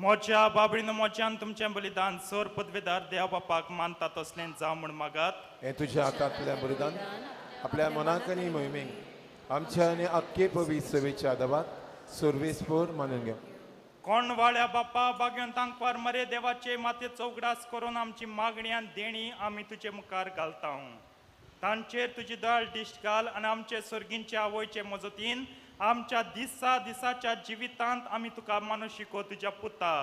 मोज्या बाबडीन मोज्यान तुमचें बलिदान सोर पदवेदार देव बापाक मानता तसलें जावं म्हूण मागात. हें तुज्या हातांतलें बलिदान आपल्या मनाक आनी मोहिमेक आमच्या आनी आख्खे पवित्र सेवेच्या आदाबात सुर्वेसपूर मानून घे. कोण वाळ्या बापा बागेवन तांकवार मरे देवाचे मातयेचो उगडास करून आमची मागणी आनी देणी आमी तुजे मुखार घालता. तांचेर तुजी दयाळ दिश्ट घाल आनी आमचे सर्गींचे आवयचे मजतीन आमच्या दिसा दिसाच्या जिवितांत आमी तुका मानू शिको तुज्या पुता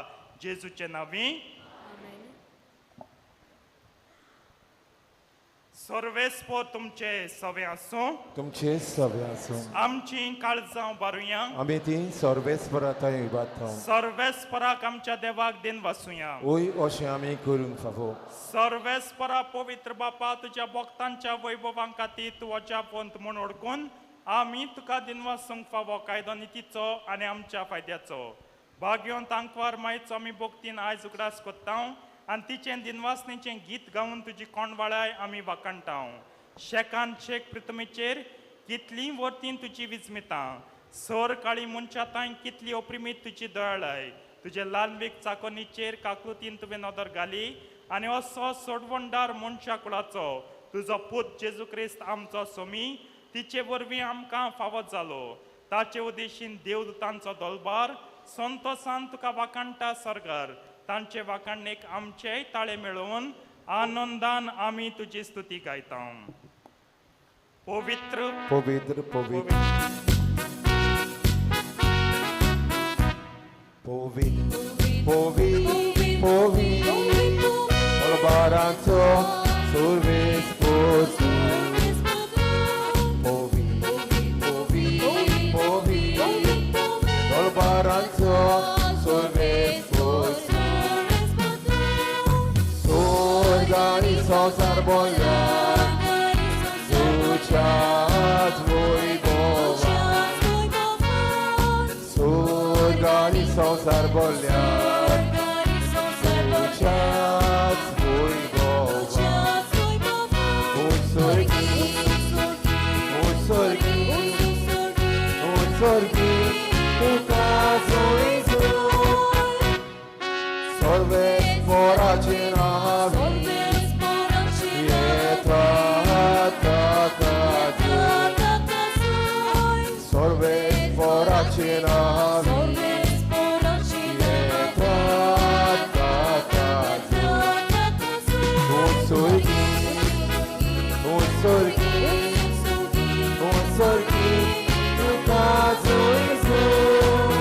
जेजूचे नांवी. सर्वेस्पोर तुमचे सवे आसूं. तुमचे सवे आसूं. आमची काळजां बारुया. आमी ती सर्वेस्परा थंय उबारता. सर्वेस्पराक आमच्या देवाक दिन वासुया. ओय अशें आमी करूंक फावो. सर्वेस्परा पवित्र बापा तुज्या भक्तांच्या वैभवां खातीर तूं अजापवंत म्हूण ओळखून आमी तुका दिनवासूंक फावो कायदो नितीचो आनी आमच्या फायद्याचो. भाग्योन आंकवार मायचो आमी भक्तीन आयज उगडास कोत्ता आनी तिचें दिनवासणेचें गीत गावन तुजी कोणवाळाय आमी वाखाणटा. शेकान शेक पृथ्वीचेर कितलीं वर्तीं तुजी विजमितां सर काळी मनशा तांय कितली ओप्रिमीत तुजी दयाळाय. तुजे लालवीक चाकोनीचेर काकलुतीन तुवें नदर घाली आनी असो सोडवणदार मनशा कुळाचो तुजो पूत जेजू क्रिस्त आमचो सोमी तिचे वरवीं आमकां फावत जालो. ताचे उद्देशीन देवदूतांचो दलबार संतोसान तुका वाखाणटा सरकार. तांचे वाखाणणेक आमचेय ताळे मेळोवन आनंदान आमी तुजी स्तुती गायता. पवित्र पवित्र पवित्र पवित्र पवित्र पवित्र मळबाराचो सुर्वेस पवित्र पवित्र पवित्र मळबाराचो सुर्वेस सोर्गानी संसार बोल्या तुझ्याच वैभवा सोर्गानी संसार बोल्या स्वर्गी तुका जोय जोय सर्वे पोराचे नावी येता ताका सर्वे पोराचे नावी येता ताका स्वर्गी स्वर्गी स्वर्गी तुका जोय जोय.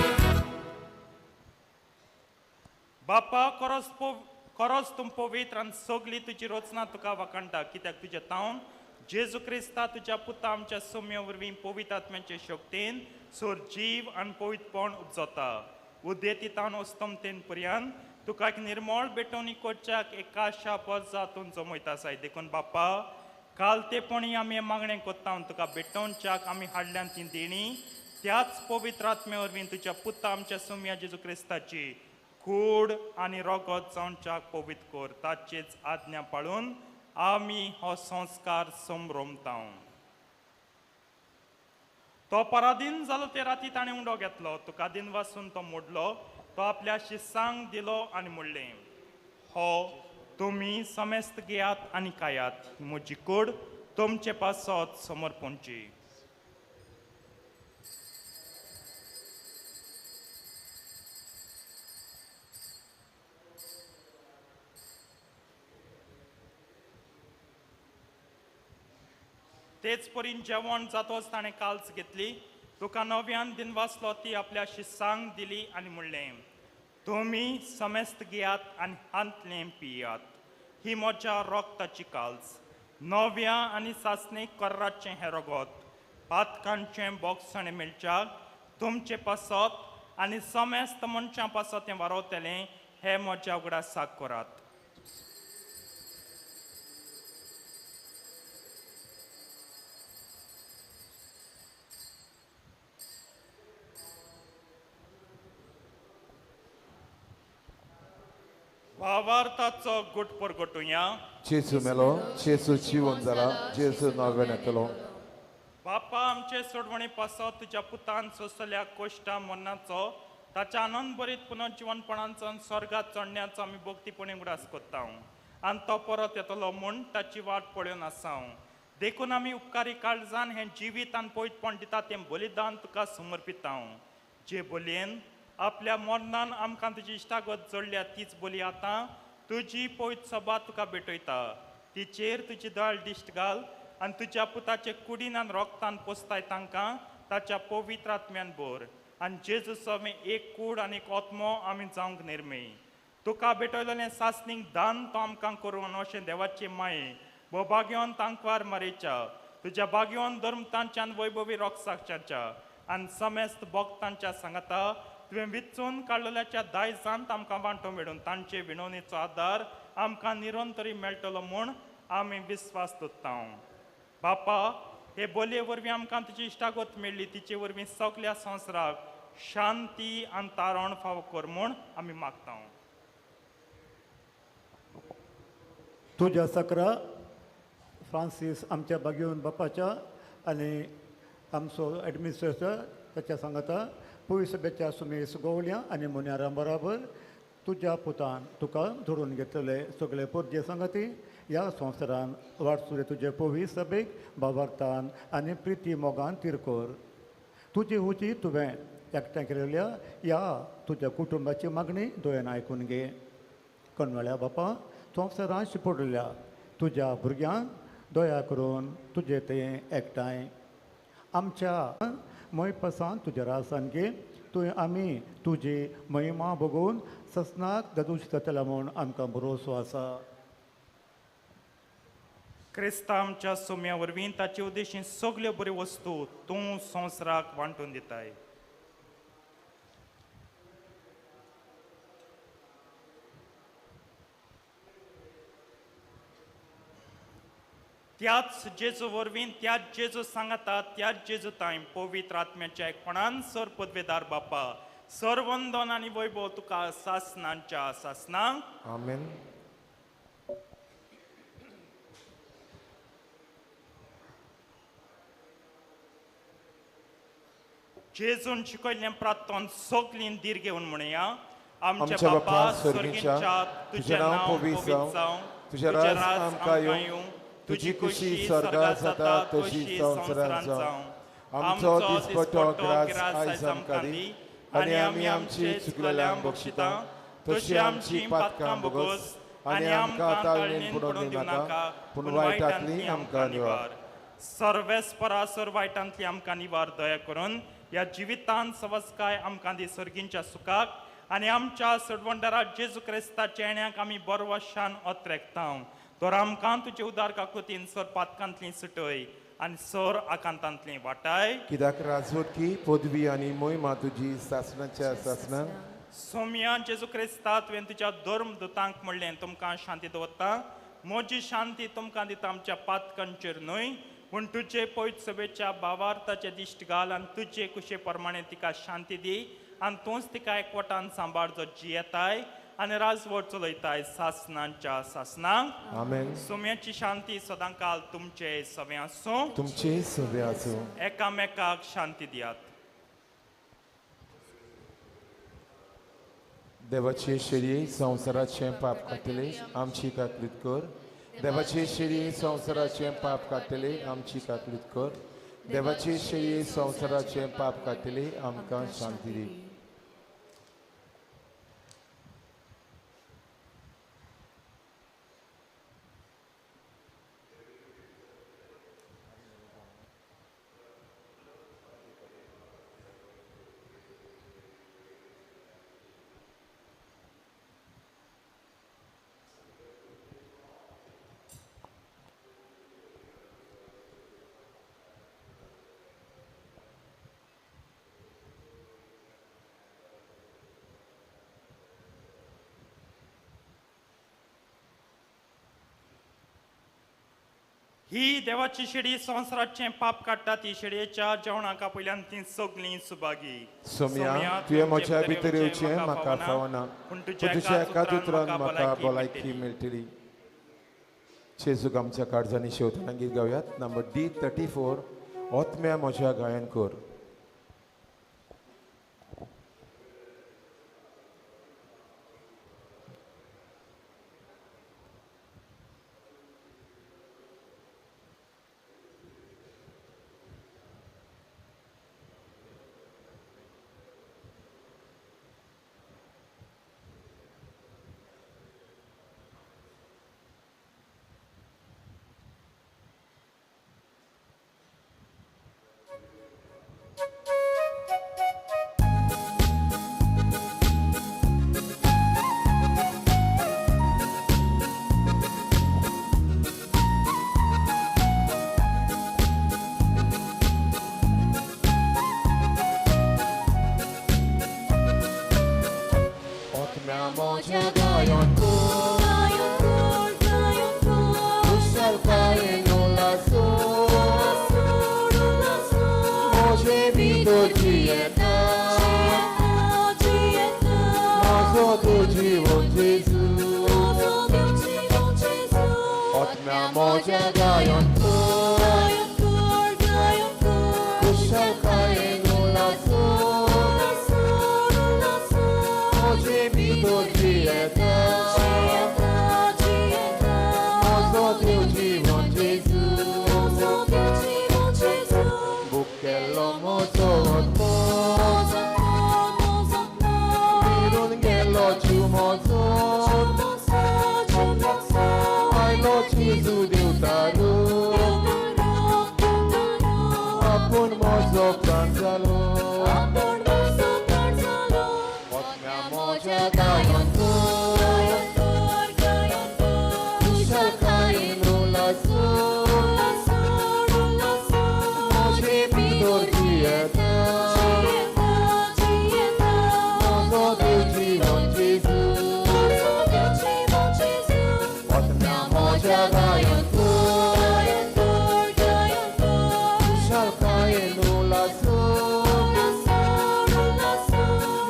बापा खरोच तूं पवित्र आनी सगली तुजी रचना तुका वाखाणटा, कित्याक तुज्या तावन जेजू क्रिस्ता तुज्या पुता आमच्या सोम्या वरवीं पवित्र आत्म्याचे शक्तीन सोर जीव आनी पवित्रपण उपजता. उद्देती तावन अस्तमतेन पर्यंत तुका एक निर्मळ भेटवणी करच्याक एकाशा पजा तूं जमयता आसाय. देखून बापा काल तेपणी आमी हें मागणें करता, तुका भेटोवच्याक आमी हाडल्यान ती देणी त्याच पवित्र आत्म्या वरवीं तुज्या पुता आमच्या सोम्या जेजू क्रिस्ताची कूड आनी रगत जावच्याक पवित्र कर. ताचेच आज्ञा पाळून आमी हो संस्कार संभ्रमता. तो पराधीन जालो ते राती ताणें उंडो घेतलो, तुका दिन वासून तो मोडलो, तो आपल्या शिसांक दिलो आनी म्हणलें, हो तुमी समेस्त घेयात आनी खायात, म्हजी कूड तुमचे पासत समर्पणची. तेच परीन जेवण जातोच ताणें काल्स घेतली, तुका नव्यान दिन वाचलो, ती आपल्या शिसांक दिली आनी म्हणलें, तुमी समेस्त घेयात आनी हांतलें पियात, ही म्हज्या रगताची काल्स, नव्या आनी सासणीक कराचें हें रगत, पातकांचें बोगसणें मेळच्याक तुमचे पासत आनी समेस्त मनशां पासत तें वारवतलें, हें म्हज्या उगडासाक करात. भावार्थाचो गुट परगटुया. जेजू मेलो, जेजू जिवन जाला, जेजू नव्यान येतलो. बापा आमचे सोडवणे पासत तुज्या पुतान सोंसल्या कोश्टा मरणाचो, ताच्या आनंद भरीत पुनर्जिवनपणाचो आनी स्वर्गात चडण्याचो आमी भक्तीपणी उगडास करता आनी तो परत येतलो म्हूण ताची वाट पळोवन आसा. देखून आमी उपकारी काळजान हें जिवीत आनी पवित्रपण दिता तें बलिदान तुका समर्पिता. जे बोलयेन आपल्या मरणान आमकां तुजी इश्टागत जोडल्या तीच बोली आतां तुजी पवित्र सभा तुका भेटयता. तिचेर तुजी दयाळ दिश्ट घाल आनी तुज्या पुताचे कुडीन आनी रोगतान पोसताय तांकां ताच्या पवित्र आत्म्यान भर आनी जेजू स्वामी एक कूड आनी एक आत्मो आमी जावंक निर्मी. तुका भेटयलेलें सासणीक दान तो आमकां करून अशें देवाचे माये भोभाग्योन तांकवार मारेच्या तुज्या भाग्योन धर्म तांच्यान वैभवी रोगसाक्षांच्या आनी समेस्त भक्तांच्या सांगाता तुवें विचून काडलेल्याच्या दायजांत आमकां वांटो मेळून तांचे विणवणेचो आदार आमकां निरंतरी मेळटलो म्हूण आमी विस्वास दवरता. बापा हे बोलये वरवीं आमकां तुजी इश्टागत मेळ्ळी, तिचे वरवीं सगल्या संवसाराक शांती आनी तारण फावो कर म्हूण आमी मागता. तुज्या सकरा फ्रांसीस आमच्या बागेवन बापाच्या आनी आमचो एडमिनिस्ट्रेटर ताच्या सांगाता पयस सभेच्या सुमेस गोवल्या आनी मोन्यारां बराबर तुज्या पुतान तुका जोडून घेतले सगळे पोरजे सांगाती ह्या संवसारान वाटसुरे तुजे पवी सभेक बाबार्थान आनी प्रिती मोगान तिरकोर. तुजी हुजी तुवें एकठांय केलेल्या ह्या तुज्या कुटुंबाची मागणी दोळ्यान आयकून घे. कणवेळ्या बापा संवसारान शिपडल्या तुज्या भुरग्यांक दया करून तुजे ते एकठांय आमच्या मोयपासान तुज्या रासान घे. तुवें आमी तुजी महिमा बघून ससनाक ददूश जातला म्हूण आमकां भरोसो आसा. क्रिस्ता आमच्या सोम्या वरवीं ताचे उद्देशीन सगल्यो बऱ्यो वस्तू तूं संवसाराक वांटून दिताय. त्याच जेजू वरवीं, त्याच जेजू सांगाता, त्याच जेजू तांय पवित्र आत्म्याच्या एकपणान सर पदवेदार बापा सर्वंदन आनी वैभव तुका सासनांच्या सासनांक. आमेन. जेजून शिकयल्लें प्रार्थन सगलीं धीर घेवन म्हणया. आमच्या बापा सर्गीच्या, तुजें नांव पवित्र जावं, तुजें राज आमकां येवं, तुजी खुशी स्वर्गात जाता तशी संवसारांत जावं. आमचो दिसपट्टो ग्रास आयज आमकां दी आनी आमी आमची चुकलेल्यांक बक्षिता तशी आमची पातकां भोगोस आनी आमकां ताळणेन पडोवन दिवनाका, पूण वायटांतली आमकां निवार. सर्वेस्परा सर वायटांतली आमकां निवार दया करून ह्या जिवितांत सवस्काय आमकां दी सर्गींच्या सुखाक आनी आमच्या सडवंडारा जेजू क्रिस्ताच्या येण्याक आमी बरवशान अत्रेकता. तर आमकां तुजे उदार काकुतीन सर पातकांतली सुटय आनी सर आकांतांतली वाटाय. कित्याक राजवटकी पदवी आनी मोहिमा तुजी सासणाच्या सासणाक. सोम्या जेजू क्रिस्ता, तुवें तुज्या धर्म दुतांक म्हणलें, तुमकां शांती दवरता, म्हजी शांती तुमकां दिता, आमच्या पातकांचेर न्हय पूण तुजे पयत सभेच्या भावार्थाचे दिश्ट घाल आनी तुजे कुशे प्रमाणे तिका शांती दी आनी तूंच तिका एकवटान सांबाळ जो जियेताय आनी राजवट चलयताय सासणांच्या सासणांक. आमेन. सोम्याची शांती सदांकाल तुमचे सवे आसूं. तुमचे सवे आसूं. एकामेकाक शांती दियात. देवाचे शेरी संवसाराचें पाप काडटले आमची काकलीत कर. देवाचे शेरी संवसाराचें पाप काडटले आमची काकलीत कर. देवाचे शेरी संवसाराचें पाप काडटले आमकां शांती दी. ही देवाची शेडी संवसाराचें पाप काडटा ती शेडयेच्या जेवणाक आपयल्यान ती सगळीं सुभागी. सोम्या, तुवें म्हज्या भितर येवचें म्हाका फावना, पूण तुज्या एकाच उतरान म्हाका भलायकी मेळटली. जेजूक आमच्या काळजांनी शेवतना गीत गावयात. नंबर D34, ओतम्या म्हज्या गायन कर.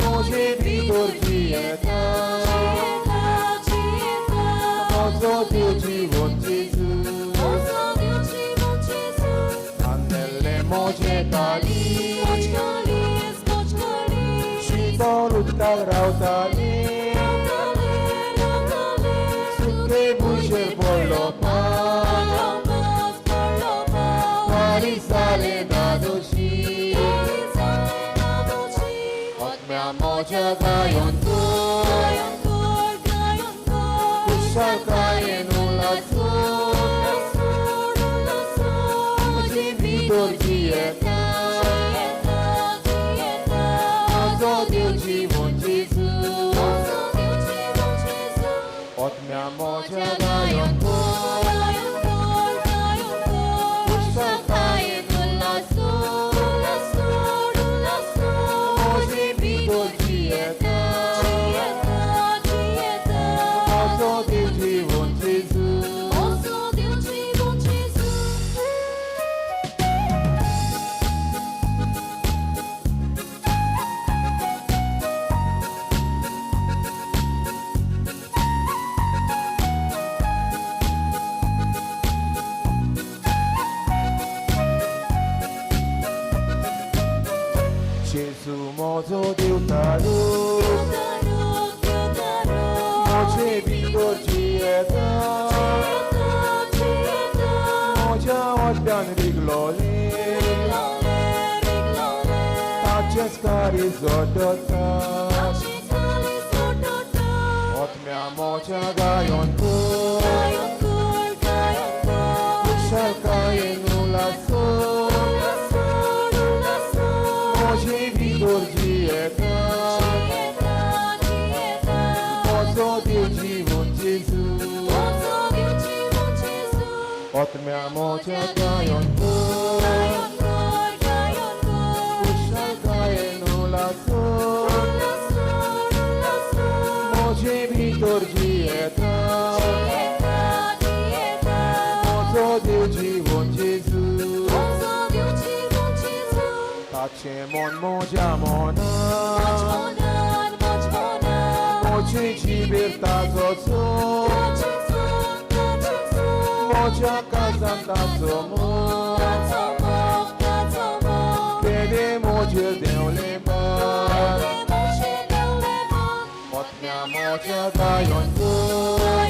Mojhe bidor jiyeta. रावताले सुके भुंयचेर पडलो पावस वारीस जाले धादोशी आत्म्या म्हज्या गायोन कर खुशालकायेन उल्हासून म्हजे भितर जियेता म्हजो देव जिवन जेजू आत्म्या म्हज्या गायोन कर खुशालकायेन उल्हासून म्हजे भितर जियेता म्हजो देव जिवन जेजू. जेजू म्हजो देवतारू म्हजे भितर जियेता म्हज्या वाट्यान रिगलोलें ताचेंच कार्य जोडटा आत्म्या म्हज्या गायोन कर खुशालकायेन उल्हासून म्हजे भितर जियेता म्हजो देव जिवन जेजू आत्म्या म्हज्या गायोन कर खुशालकायेन उल्हासून म्हजे भितर जियेता म्हजो देव जिवन जेजू ताचें मन म्हज्या मनान म्हजे जिबेर ताचो जोर म्हज्या काळजान ताचो मोग केदें म्हजेर देंवलें भार आत्म्या म्हज्या गायोन कर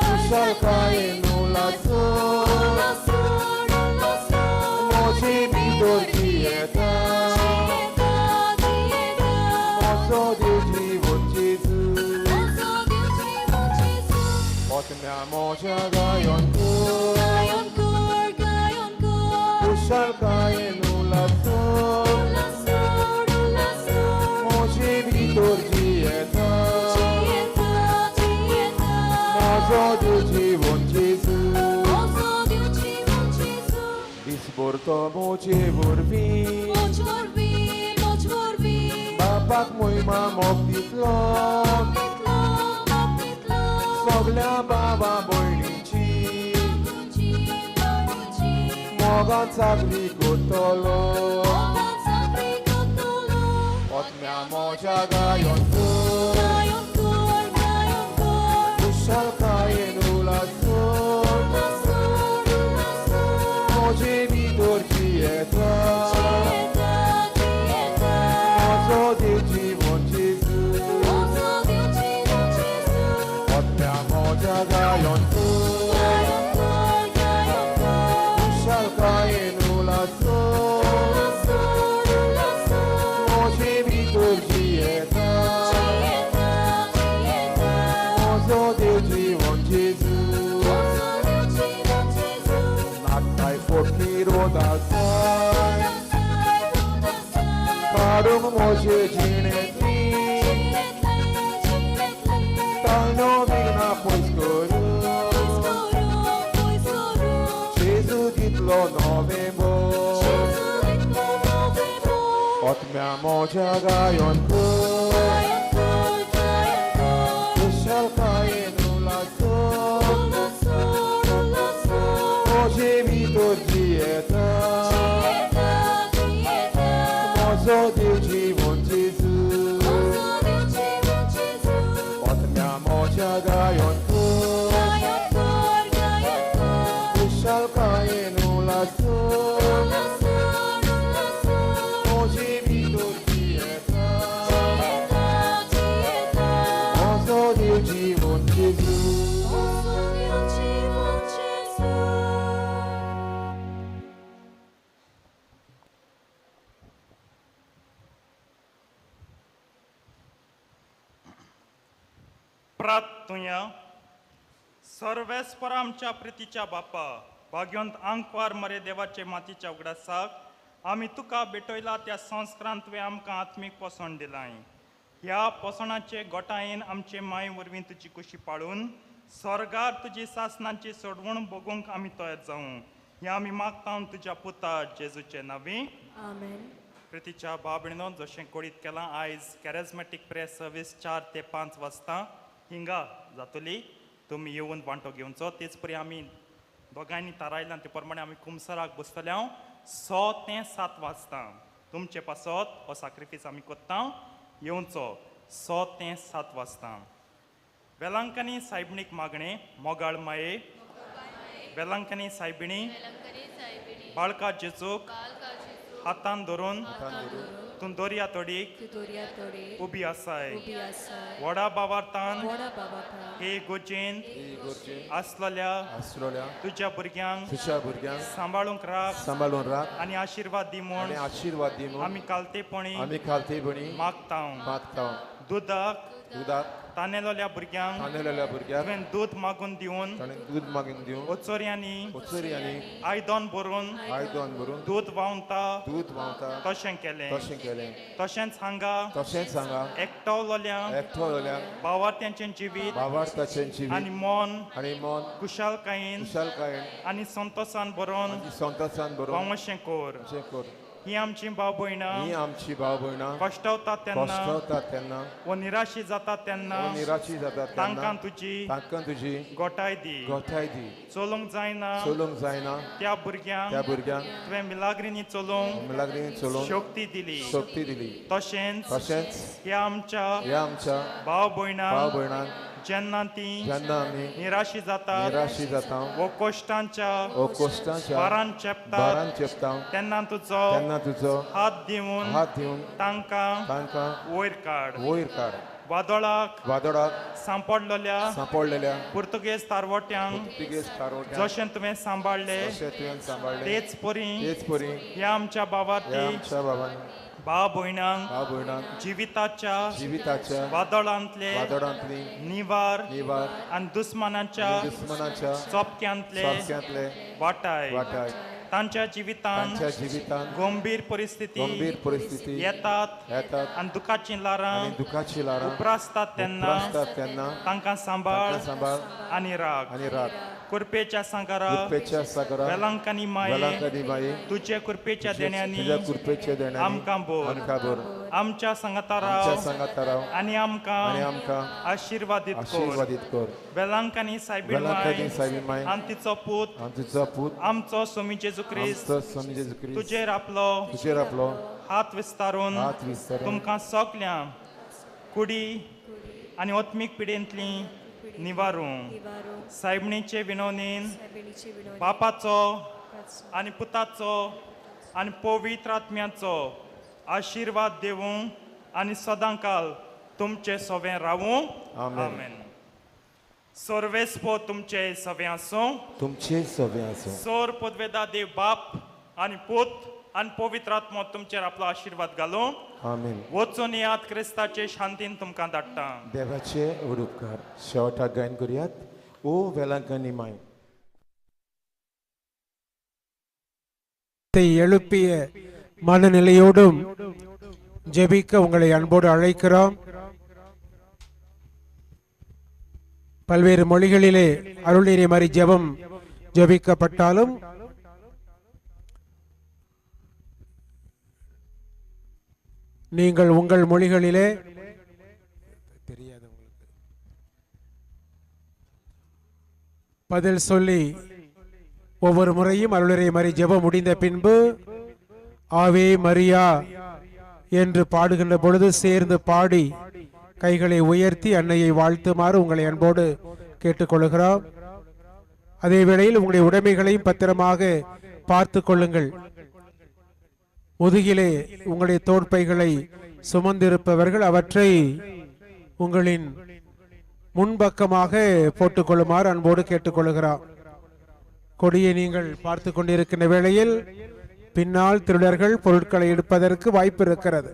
खुशालकायेन उल्हासून म्हजे भितर जियेता म्हजो देव जिवन जेजू आत्म्या म्हज्या गायोन कर खुशालकायेन उल्हासून म्हजे भितर जियेता म्हजो देव जिवन जेजू. दीसभर तो म्हजे वरवीं बापाक मोहिमा मोग दितलो सगल्या बाबा भयणीची मोगान चाकरी करतलो आत्म्या म्हज्या गायोन कर खुशालकायेन उल्हासून म्हजे भितर जियेता म्हजो देव जिवन जेजू आत्म्या म्हज्या गायोन कर खुशालकायेन उल्हासून म्हजे भितर जियेता म्हजो देव जिवन जेजू. नाकटाय फकीर उदासाय काडूंक म्हजे जिणेंतली ताळणो विघ्नां पयस करून जेजू दितलो नवें मोग आत्म्या म्हज्या गायोन कर खुशालकायेन उल्हासून म्हजे भितर जियेता म्हजो देव जिवन जेजू आत्म्या म्हज्या गायोन कर खुशालकायेन उल्हासून म्हजे भितर जियेता. प्रार्थुया. सर्वेस्पर आमच्या प्रितीच्या बापा, भाग्यवंत आंकवार मरे देवाचे मातीच्या उगडासाक आमी तुका भेटयला त्या संस्कारान तुवें आमकां आत्मीक पोसण दिलाय. ह्या पोसणाचे गोटायेन आमचे माय वरवीं तुजी कुशी पाळून स्वर्गार तुजी सासनाची सोडवण भोगूंक आमी तयार जावं, हें आमी मागता तुज्या पुता जेजूचे नांवी. आमेन. प्रितीच्या भाव भयणीनो, जशें कळीत केलां, आयज कॅरेजमॅटीक प्रेयर सर्वीस 4 ते 5 वाजता हिंगा जातली. तुमी येवन वांटो घेवचो. तेच परी आमी दोगांयनी थारायलां ते प्रमाणे आमी कुमसराक बसतले हांव 6 ते 7 वाजता. तुमचे पासत हो साक्रिफीस आमी कोत्ता. येवचो 6 ते 7 वाजता. वेलांकनी सायबणीक मागणें. मोगाळ माये, वेलांकनी सायबिणी, बाळका जेजूक हातान धरून तूं दर्या तडीक उबी आसाय. व्हडा बावार्थान हे गोजेन आसलेल्या तुज्या भुरग्यांक सांबाळूंक राख आनी आशिर्वाद दी म्हूण आमी कालतेपणी मागता. दुदाक तानेलोल्या भुरग्यांक तुवें दूद मागून दिवन ओचोऱ्यांनी आयदन भरून दूद व्हांवता तशें केलें. तशेंच हांगा एकटवलोल्या भावार्थ्यांचें जिवीत आनी मन कुशालकायेन आनी संतोसान भरून व्हांवशें कर. ही आमची भाव भयणां कश्टवतात तेन्ना वो निराशी जातात तेन्ना तांकां तुजी गोठाय दी. चलूंक जायना त्या भुरग्यांक तुवें मिलाग्रीनी चलोवंक शक्ती दिली. तशेंच ह्या आमच्या भाव भयणांक जेन्ना ती निराशी जातात वो कश्टांच्या भारान चेपतात तेन्ना तुजो हात दिवन तांकां वयर काड. वादळाक सांपडलेल्या पुर्तुगेज तारवट्यांक जशें तुवें सांबाळ्ळें तेच परी ह्या आमच्या भावार्थी भाव भयणांक जिविताच्या वादळांतले निवार आनी दुस्मानाच्या चोपक्यांतले वाटाय. तांच्या जिवितांत गंभीर परिस्थिती येतात आनी दुखाचीं ल्हारां उप्रासतात तेन्ना तांकां सांबाळ आनी राग. कृपेच्या सागरा वेलांकनी माये, तुजे कृपेच्या देण्यांनी आमकां भर. आमच्या सांगाता राव आनी आमकां आशिर्वादीत कर. वेलांकनी सायबीण माय आनी तिचो पूत आमचो स्वामी जेजू क्रिस्त तुजेर आपलो हात विस्तारून तुमकां सगळ्या कुडी आनी आत्मीक पिडेंतली निवारूं. सायबणीचे विनवणीन बापाचो आनी पुताचो आनी पवित्र आत्म्याचो आशिर्वाद देवूं आनी सदांकाल तुमचे सवें रावूं. आमेन. सर्वेस्पो तुमचे सवें आसूं. तुमचे सवें आसूं. सोर पदवेदा देव बाप आनी पूत आनी पवित्र आत्मो तुमचेर आपलो आशिर्वाद घालूं. आमेन. वचून याद क्रिस्ताचे शांतीन तुमकां धाडटा. देवाचे उपकार. शेवटाक गायन करुयात ओ वेलांकनी माय. எழுப்பிய மனநிலையோடும் ஜெபிக்க உங்களை அன்போடு அழைக்கிறோம். பல்வேறு மொழிகளிலே அருள்நெறி மாதிரி ஜெபம் ஜெபிக்கப்பட்டாலும் நீங்கள் உங்கள் மொழிகளிலே தெரியாது உங்களுக்கு பதில் சொல்லி ஒவ்வொரு முறையும் அருளுரை மறி ஜெபம் முடிந்த பின்பு ஆவே மரியா என்று பாடுகின்ற பொழுது சேர்ந்து பாடி கைகளை உயர்த்தி அன்னையை வாழ்த்துமாறு உங்களை அன்போடு கேட்டுக்கொள்கிறோம். அதே வேளையில் உங்களுடைய உடைமைகளையும் பத்திரமாக பார்த்து கொள்ளுங்கள். முதுகிலே உங்களுடைய தோற்பைகளை சுமந்திருப்பவர்கள் அவற்றை உங்களின் முன்பக்கமாக போட்டுக்கொள்ளுமாறு அன்போடு கேட்டுக்கொள்கிறார். கொடியை நீங்கள் பார்த்து கொண்டிருக்கின்ற வேளையில் பின்னால் திருடர்கள் பொருட்களை எடுப்பதற்கு வாய்ப்பு இருக்கிறது.